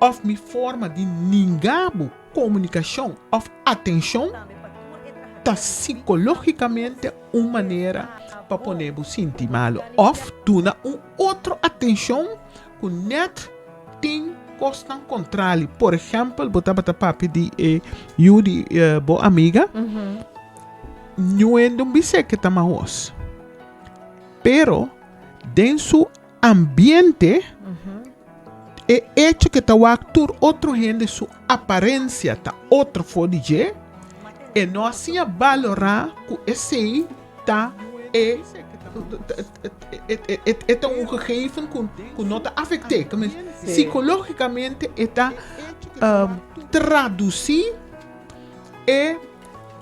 òf mi forma di ninga bo komunikashon òf atenshon ta sikológikamente un manera pa pone bo sinti malu òf duna un otro atenshon ku nèt tin kosnan kontrali. Por ehèmpel, bo tabata papia di e yu di bo amiga, ñuendo un bis'é ke ta mahos, pero den su ambiente, e echo ke ta wak tur otro hende su aparensia ta otro for di dje, e no a siña balorá ku esei ta e e ta un gegeven ku ku no ta afekt'é. Sikológikamente e ta tradusí e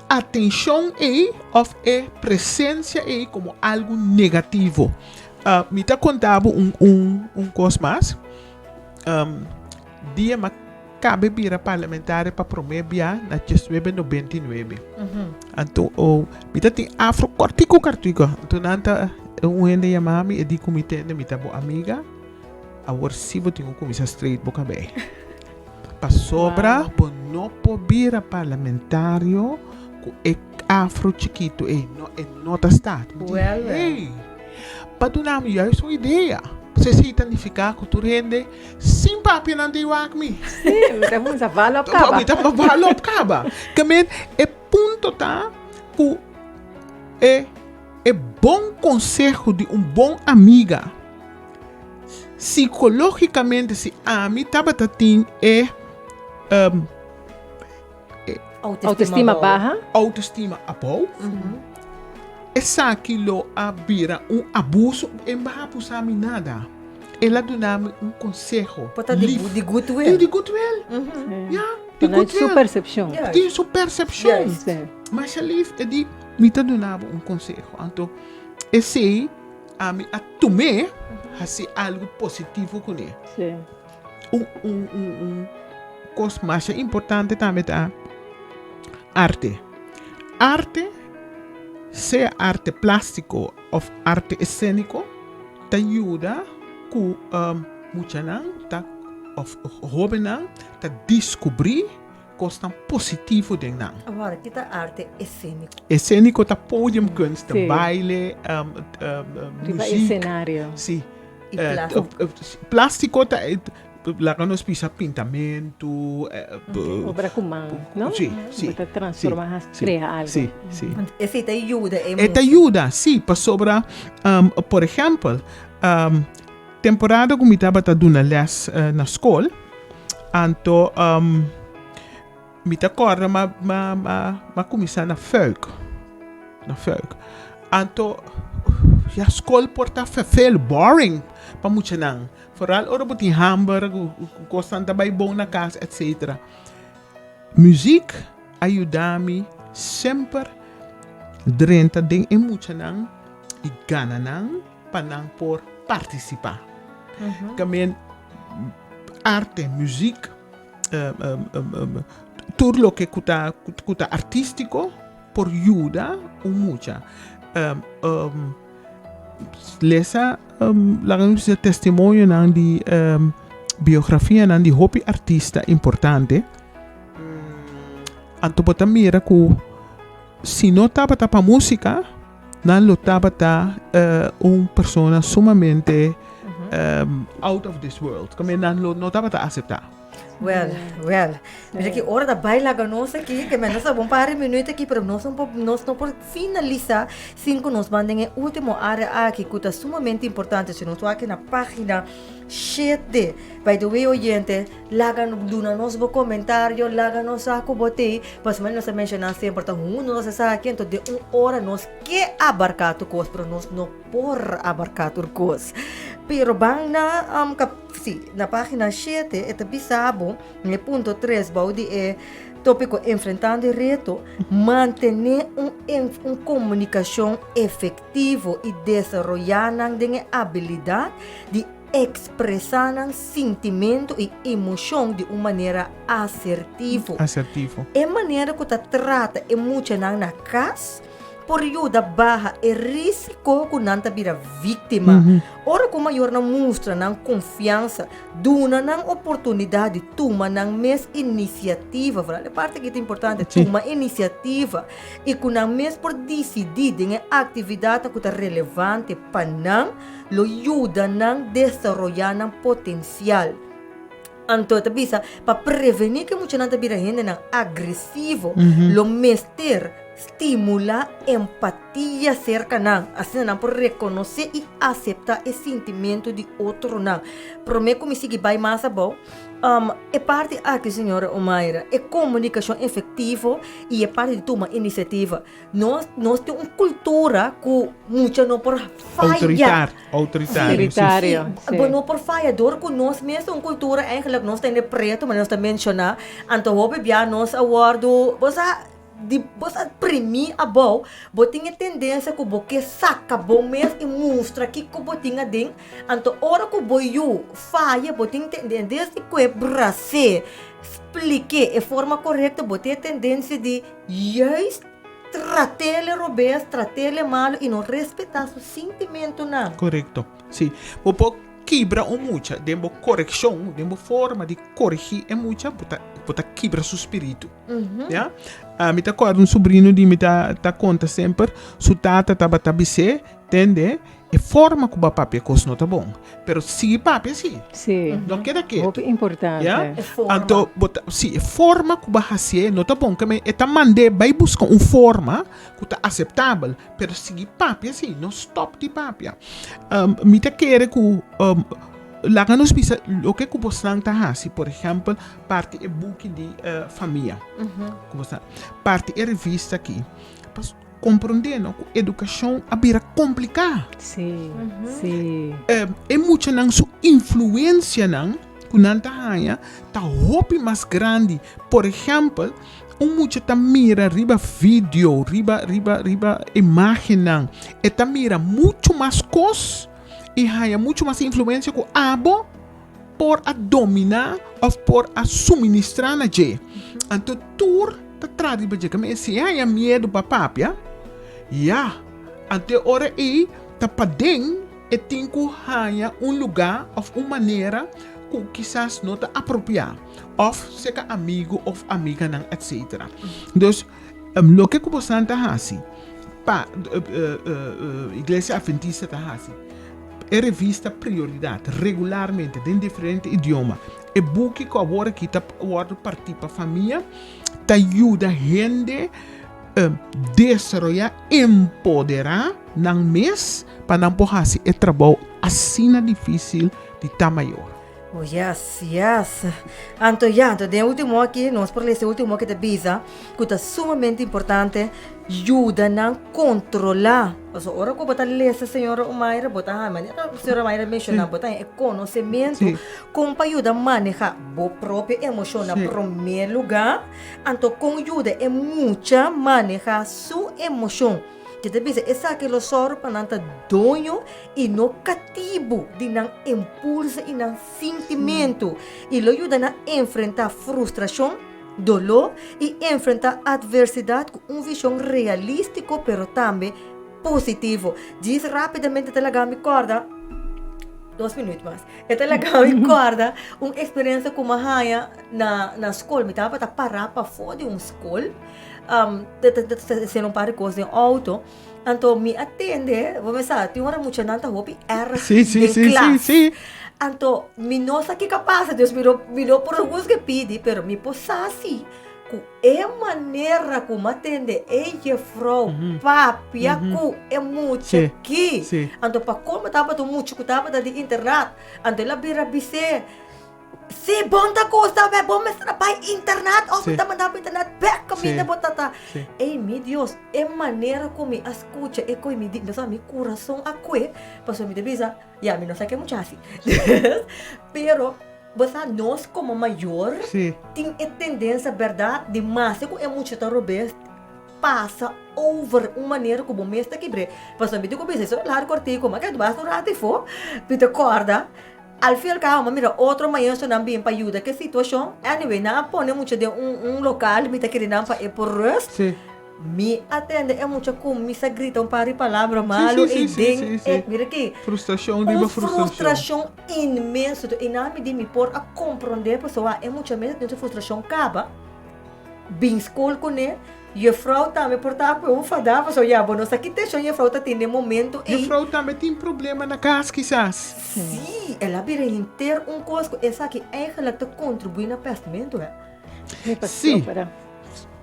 atenshon ei òf e presensia ei komo algu negativo. Mi ta konta bo un un un kos mas. Dia mi a kabe bira parlamentario pa promé bia na diesnuebe nobenta i nuebe. Anto mi ta tin afro kòrtiku kòrtiku. Anto nan ta un hende yama mi e di ku mi tende mi ta bo amiga awor si bo tin ku kuminsá straight bo kabei. Pasobra bo no por bira parlamentario ku e afro chikitu ei. No, e no ta sta. Mi di, Wel, wel. Hey, pa duna mi juist un idea. Pasobra esei ta nifiká ku tur hende sin papia nan ta wak mi. Sí, mi ta kuminsá bal op kaba. Mi ta bal op kaba. Ke men, e punto ta ku e e bon konseho di un bon amiga Sikológikamente si ami tabata tin e Autoestima baha. Autoestima abou. Esaki lo a bira un abuso. E baha abusa mi nada. El a duna mi un konseho. Por ta di Lief. di goodwill. Di goodwill. Ya, di Vanuit su goodwill. persepshon. Di su persepshon. Sí. Masha lief e di, mi ta duna bo un konseho. Anto esei. Ami a tum'é hasi algu positivo kuné. Sí. Un, un, un, un kos masha importante tambe ta arte. Arte, sea arte plástiko òf arte eséniko, ta yuda ku um, muchanan ta òf hóbennan ta diskubrí Kosnan positivo den nan. Awor, ki ta arte eséniko? Eséniko ta podiumkunst, Sí. baile, Riba muziek. esenario. Sí. I plástiko. Plástiko ta, laga nos bisa pintamentu. Obra ku man, no? Sí, sí. Bo ta transforma, sí, sí, krea algu. Sí, sí. Esei ta yuda e E ta mucha. yuda, sí, pasobra, por ehèmpel, Temporada ku mi tabata duna lès na skol, anto mi ta kòrda m'a m'a m'a m'a kuminsá na fuik, na fuik. Anto ya skol por ta ferfeel, boring pa muchanan, foral ora bo tin hamber ku kosnan ta bai bon na kas etsetera. Muzik a yuda mi. Semper drenta den e muchanan i gana nan pa nan por partisipá. Kamen arte, muzik, tur loke ku ta ku ta artístiko por yuda un mucha. Lesa laga nos bisa testimonionan di biografianan di hopi artista importante. Anto bo ta mira ku si no tabata pa músika, nan lo tabata un persona sumamente out of this world. Kome nan lo no tabata aseptá. Well, well. Mira ki ora ta bai laga nos aki, ke nos a bon par di minuut aki, pero nos no por, nos no por finalisa sin ku nos ban den e ultimo area aki ku ta sumamente importante. Si nos wak na pagina shete. By the way oyente, Laga duna nos bo komentario, laga nos sa ku bo t'ei, pasobra nos a menshoná semper ta huntu nos esaki, anto den un ora nos ke abarká tur kos, pero nos no por abarká tur kos. Pero ban na sí, na página shete e ta bisa bo, na e punto tres bou di e tópiko Enfrentando e reto, mantené un un komunikashon efektivo i desaroyá nan den e abilidat di Ekspresá nan sintimentu i emoshon di un manera asertivo. Asertivo. E manera ku ta trata e muchanan na kas por yuda baha e risiko ku nan ta bira víktima. Ora ku mayornan mustra nan konfiansa, duna nan oportunidat di tuma nan mes inisiativa, vooral e parti aki ta importante, tuma inisiativa, i ku nan mes por disidí den e aktividatnan ku ta relevante pa nan, lo yuda nan desaroyá nan potensial. Anto e ta bisa, pa prevení ku e muchanan ta bira hendenan agresivo, lo mester stimulá empatia serka nan, asina nan por rekonosé i aseptá e sintimentu di otronan. Promé ku mi sigui bai mas abou, e parti aki, señora Omaira, e komunikashon efektivo i e parti di tuma inisiativa. Nos nos tin un cultura cu mucha no por falla. Autoritar, autoritario. Sí, Autoritario, sí. sí. Bo no por falla door cu nos mes un cultura eigenlijk nos ta hende preto, maar nos ta menciona, anto hopi bia nos a wordo, bo sa, di bo sa primi abou, bo tin e tendencia cu bo ke saca bo mes y mustra kico bo tin aden, anto ora cu bo yu falla bo tin tendencia di cu e bras'é, splik'é e forma corecto, bo tin e tendencia di Juist trat'ele robes, trat'ele malu i no respetá su sintimentunan. Korekto. Sí. Bo por kibra un mucha den bo korekshon, den bo forma di koregí e mucha, bo ta, bo ta kibra su spiritu. Ya. Mi ta kòrda un subrino di mi ta, ta konta semper, su tata tabata bis'é, tende, E forma ku bo a papia kos no ta bon, pero sigui papia si. Sí. No keda ketu. Hopi importante. Ya? E forma. Anto bo ta, si, e forma ku bo a hasié no ta bon, keme e ta mand'é bai buska un forma ku ta aseptabel, pero sigui papia si, no stòp di papia. Mi ta kere ku laga nos bisa loke ku bosnan ta hasi, por ehèmpel, parti e buki di famia ku bosnan, parti e revista aki, pas. Komprondé no ku edukashon a bira kompliká. Sí, sí. E muchanan su influensianan ku nan ta haña ta hopi mas grandi. Por ehèmpel, un mucha ta mira riba video, riba riba riba imágennan, e ta mira muchu mas kos i haña muchu mas influensia ku abo por a dominá òf por a suministrá na dje. Anto tur ta traha riba dje. Kami si e haña miedu pa papia, ya, anto e ora ei ta paden e tin ku haña un lugá òf un manera ku kisas no ta apropiá òf serka amigu òf amiganan etsetera. Dus loke ku bosan ta hasi pa Iglesia Adventista ta hasi e revista Prioridat regularmente den diferente idioma. E buki ku awor aki ta wòrdu partí pa famia ta yuda hende desaroyá, empoderá nan mes pa nan por hasi e trabou asina difísil di ta mayor. Oh yes, yes. Anto ya, anto den ultimo aki nos por lesa e ultimo aki ta bisa ku ta sumamente importante yuda nan kontrolá. Pasobra ora ku bo ta lesa señora Omaira bo ta haña manera señora Omaira menshoná bo ta haña e konosementu kon pa yuda manehá bo propio emoshon na promé lugá, anto kon yuda e mucha manehá su emoshon. Ke ta bisa esaki lo sòru pa nan ta doño i no katibu di nan impulso i nan sintimentu, i lo yuda nan enfrentá frustrashon, doló i enfrentá atversidat ku un vishon realístiko pero tambe positivo. Djis rápidamente ta laga mi kòrda, dos minüt mas, e ta laga mi kòrda un eksperensia ku mi a haña na na skol. Mi tabata pará pafó di un skol, ta hasiendo un par di kos den outo. Anto mi a tende, bo mester sa, tin ora muchanan ta hopi erg Sí, sí, den sí, sí, klas. sí. Anto mi no sa kiko a pasa, dus mi no, mi no por husga pidi, pero mi por sa si ku e manera ku mi a tende e jefrou papia ku e mucha Sí, aki. sí. Anto pa komo tabata un mucha ku tabata di internat, anto el a bira bis'é, Si bon ta gusta be bo mester a bai internat of mi ta manda bo internat bek kaminda bo ta ta. Ey mi Dios e manera ku mi a skucha e koe mi di mi sa mi kurason a kue pasobra mi ta bisa ya mi no sa ke mucha hasi pero bo sa nos komo mayor tin e tendensia bèrdat di mase ku e mucha ta robes pasa over un manera ku bo mes ta kibr'é pasobra mi tin ku bisa esei largu artiko mi a keda basta un ratu afó mi ta kòrda. Al fin al cabo m'a mira otro maestronan bin pa yuda cu e situacion. Anyway, nan a pone mucha den un un local, mi ta kere nan pa e por rust. Sí. Mi a tende e mucha cuminsa grita un par di palabra malo Sí, sí, ey sí, den sí, sí. e, mira aki. Frustracion riba Un frustracion. frustracion inmenso. Entonces, eynan mi di mi por a comprende pasobra e mucha mes a tin su frustracion caba, bin school cune. Juffrouw tambe por ta apoe un fadá pasobra ya bo no sa ki tenshon juffrouw ta tin den momento ei. Juffrouw tambe tin problema na kas kisas. Sí, el a bira henter un kos ku esaki eigenlijk ta kontribuí na pèstmentu hè. Sí.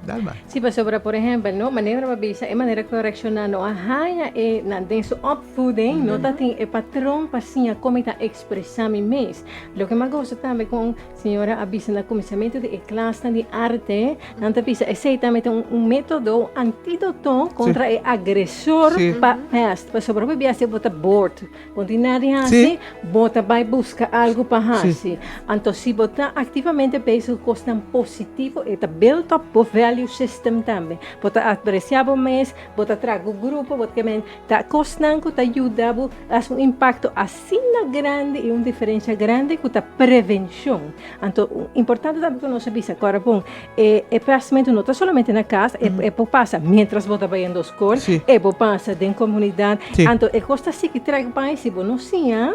Dal bai. Sí, pasobra por ehèmpel no, manera bo a bisa e manera ku a reakshoná no a haña e nan den su opvoeding no ta tin e patron pa siña kon mi ta ekspresá mi mes. Loke mi a gosa tambe kon Señora a bisa na kuminsamentu di e klasnan di arte, nan ta bisa esei tambe ta un método, un antídoto kontra e agresor pa pèst. Pasobra hopi biaha si bo ta bored, bo no tin nada di hasi, bo ta bai buska algu pa hasi. Anto si bo ta aktivamente bezig ku kosnan positivo, e ta build up bo value system tambe. Bo ta apresiá bo mes, bo ta traha ku grupo, bo ta kemen ta kosnan ku ta yuda bo hasi un impakto Asina grandi i un diferencia grandi cu ta prevencion. Anto, importante tambe cu nos a bisa, cu ora bon, e e pestmento no ta solamente na cas, e e por pasa mientras bo ta bayendo scol, e por pasa den comunidad. Anto, e cos ta sigui trek bay, si bo no siña,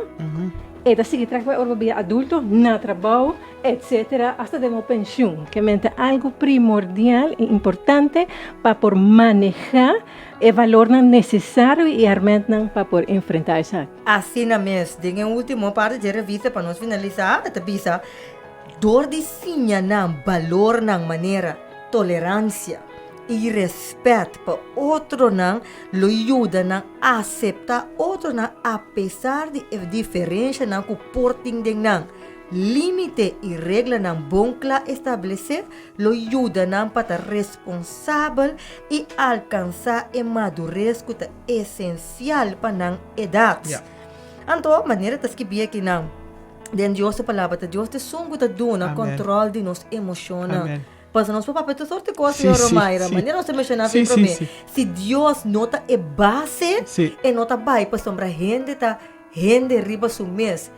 e ta sigui trek bay ora bo bira adulto, na trabao, etcetera, hasta den bo pensioen. Ke men ta algo primordial i importante pa por maneha E valornan nesesario i hermentnan pa por enfrentá esaki. Asina mes, den e último parti dje revista pa nos finalisá, e ta bisa, Dor di siña nan balornan manera toleransia i rèspèt pa otronan lo yuda nan aseptá otronan apesar di e diferenshanan ku por tin den nan. Límite i reglanan bon kla establesé lo yuda nan pa ta responsabel i alkansá e madures ku ta esensial pa nan edat. Anto, manera ta skibí akinan den Dios su Palabra, ta Dios ta esun ku ta duna kòntròl di nos emoshonnan. Pasobra nos por papia tur sorti kos, señor Romaira, manera nos a menshoná fin promé, si Dios no ta e base, e no ta bai pasobra hende ta Hende riba su mes.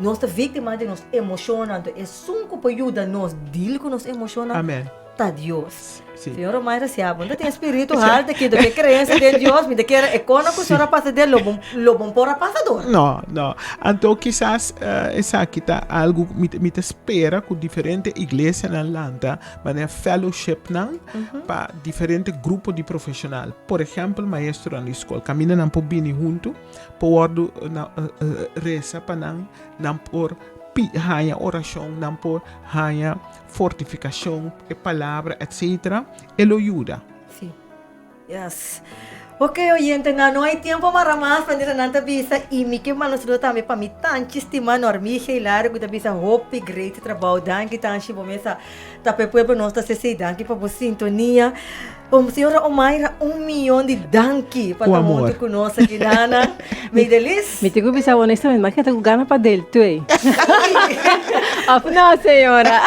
Nos ta víktima di nos emoshonnan, anto esun ku por yuda nos deal ku nos emoshonnan ta Dios. Señor Romaira si abo no ta tin e spiritu haltu aki do ke kreensia den Dios, mi ta kere e kona ku señor a pasa den lo bo lo bo por a pasa dor. No, no. Anto kisas esaki ta algu mi mi ta spera ku diferente iglesianan lanta manera fellowshipnan pa diferente grupo di profeshonal. Por ehèmpel maestronan di skol kaminda nan por bini huntu. por wòrdu resa pa nan, nan por haña orashon, nan por haña fortifikashon, e palabra, etsetera, e lo yuda. Sí. Yes. Ok oyentenan, no hay tiempo mara mas, manera nan ta bisa, y mi ke manda un saludo tambe pa mi tanchi stima Normie Hilario ku ta bisa hopi great trabou. Danki tanchi, bo mesa ta pa e pueblo nos ta sesey. Danki pa bo sintonia. Um, señora Omaira, un miyon di danki pa Ku ta amor. huntu ku nos aki nana. Meidelis. Mi tin ku bisa honestamente, mi a keda ku gana pa del tui. Of no, señora?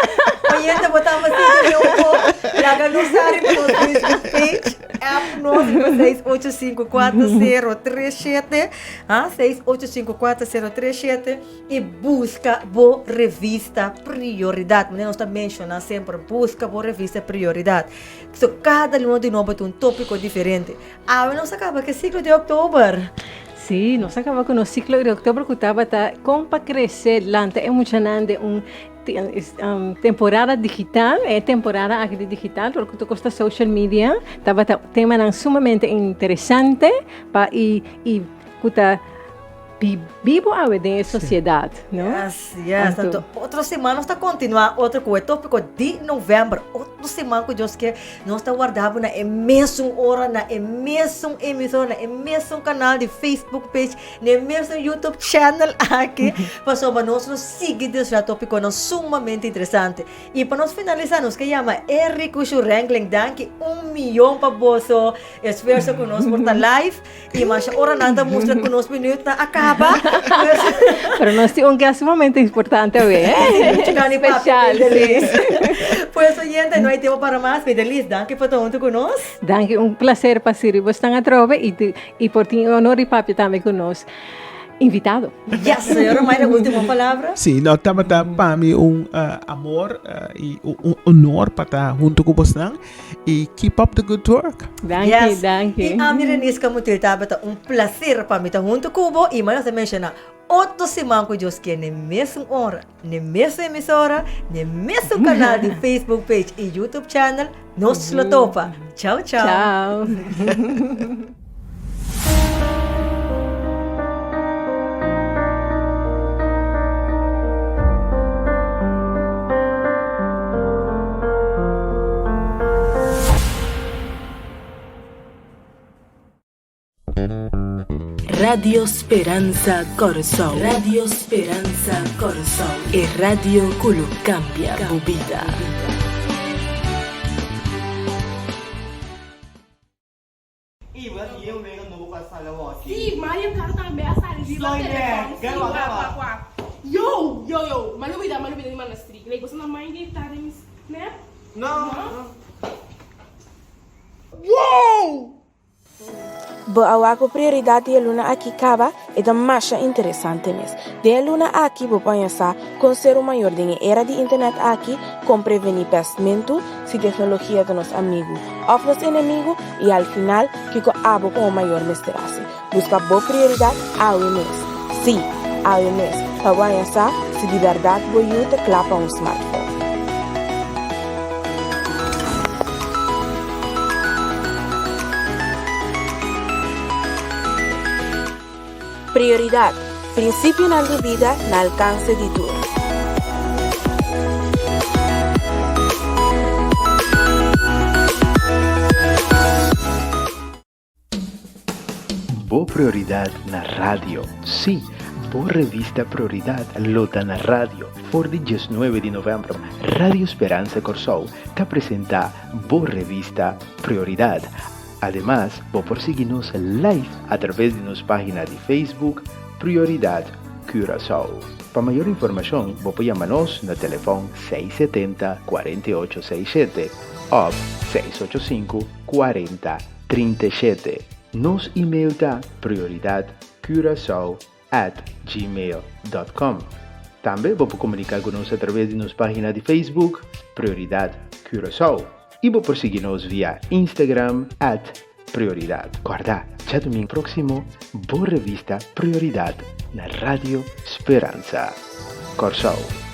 Oyente, bo tamba sinti un poco. Laga nos sa riba nos Facebook page. App nos riba 6854037, ah, 6854037 y busca bo revista Prioridad. Manera nos ta menciona semper, busca bo revista Prioridad. So cada luna di nobo ta un tópico diferente. Awe nos a caba cu e ciclo di october. Sí, nos a caba cu nos ciclo di october cu tabata con pa crece lanta e muchanan den un Temporada digital, e temporada aki di digital, tur ku kosta social media, tabata temanan sumamente interesante pa i i ku ta bibo awe den e sosiedat, no? Yes, yes. Anto otro siman nos ta kontinuá otro ku e tópiko di novèmber. Otro siman ku Dios ke nos ta warda bo na e mesun ora, na e mesun emisora, na e mesun kanal di Facebook page. Den mesun YouTube channel aki, pasobra nos lo sigui desvia topiconan sumamente interesante. Y pa nos finalisa nos ke yama Eric cu su Wrangling. Danki un miyon pa boso esfuerzo cu nos por ta live. Y masha ora nan ta mustra cu nos minuutnan a caba. Pero nos tin un guest sumamente importante awe, eh? Mucho gana di papia, Special, sí. Medelis. Pues oyente, no hay tiempo para mas. Medelis, danki pa ta hunto cu nos. Danki, un placer pa sirbi bosnan atrobe y I por tin e honor di papia tambe ku nos invitado. Yes, señora Mayra, ultimo palabra. Sí, no, tabata pa mi un amor i un honor pa ta hunto ku bosnan i keep up the good work. Danki, Yes. danki. I ami Renisca Mutil tabata un placer pa mi ta hunto ku bo i manera nos a menshoná otro siman ku Dios kier n'e mesun ora, n'e mesun emisora, n'e mesun kanal di Facebook page i YouTube channel. Nos lo topa. Chao, chao. Chao. Radio Speransa Kòrsou. Radio Speransa Kòrsou. E radio ku lo kambia bo bida. Sí, Mario Kart tambe a sali riba telefòn. Sí, wak, wak, wak. Yo, yo, yo, m'a lubida, m'a lubida di manda strik. Like, boso no mind di ta den mi snap? No? Wow! Bo a wak ku prioridat di e luna aki kaba? E ta masha interesante mes. Den e luna aki bo por haña sa kon ser un mayor den e era di internet aki, kon prevení pèstmentu, si teknologia ta nos amigu òf nos enemigu i al final kiko abo komo mayor mester hasi. Buska bo prioridat awe mes. Sí, awe mes, pa bo haña sa si di bèrdat bo yu ta kla pa un smartphone. Prioridat, Prinsipionan di bida na alkanse di tur. Bo Prioridad na radio. Sí, bo revista Prioridad lo ta na radio. For di diesnuebe di novèmber, Radio Speransa Kòrsou ta presentá bo revista Prioridad. Ademas, bo por sigui nos live a traves di nos página di Facebook Prioridad Curaçao. Pa mayor informashon, bo por yama nos na telefòn 670 48 67 òf 685 40 37. Nos email ta prioridadcuracao at gmail dot com. Tambe bo por komuniká ku nos atraves di nos página di Facebook Prioridad Curaçao i bo por sigui nos via Instagram at Prioridad. Kòrda, djadumingu próksimo bo revista Prioridad na Radio Speransa Kòrsou.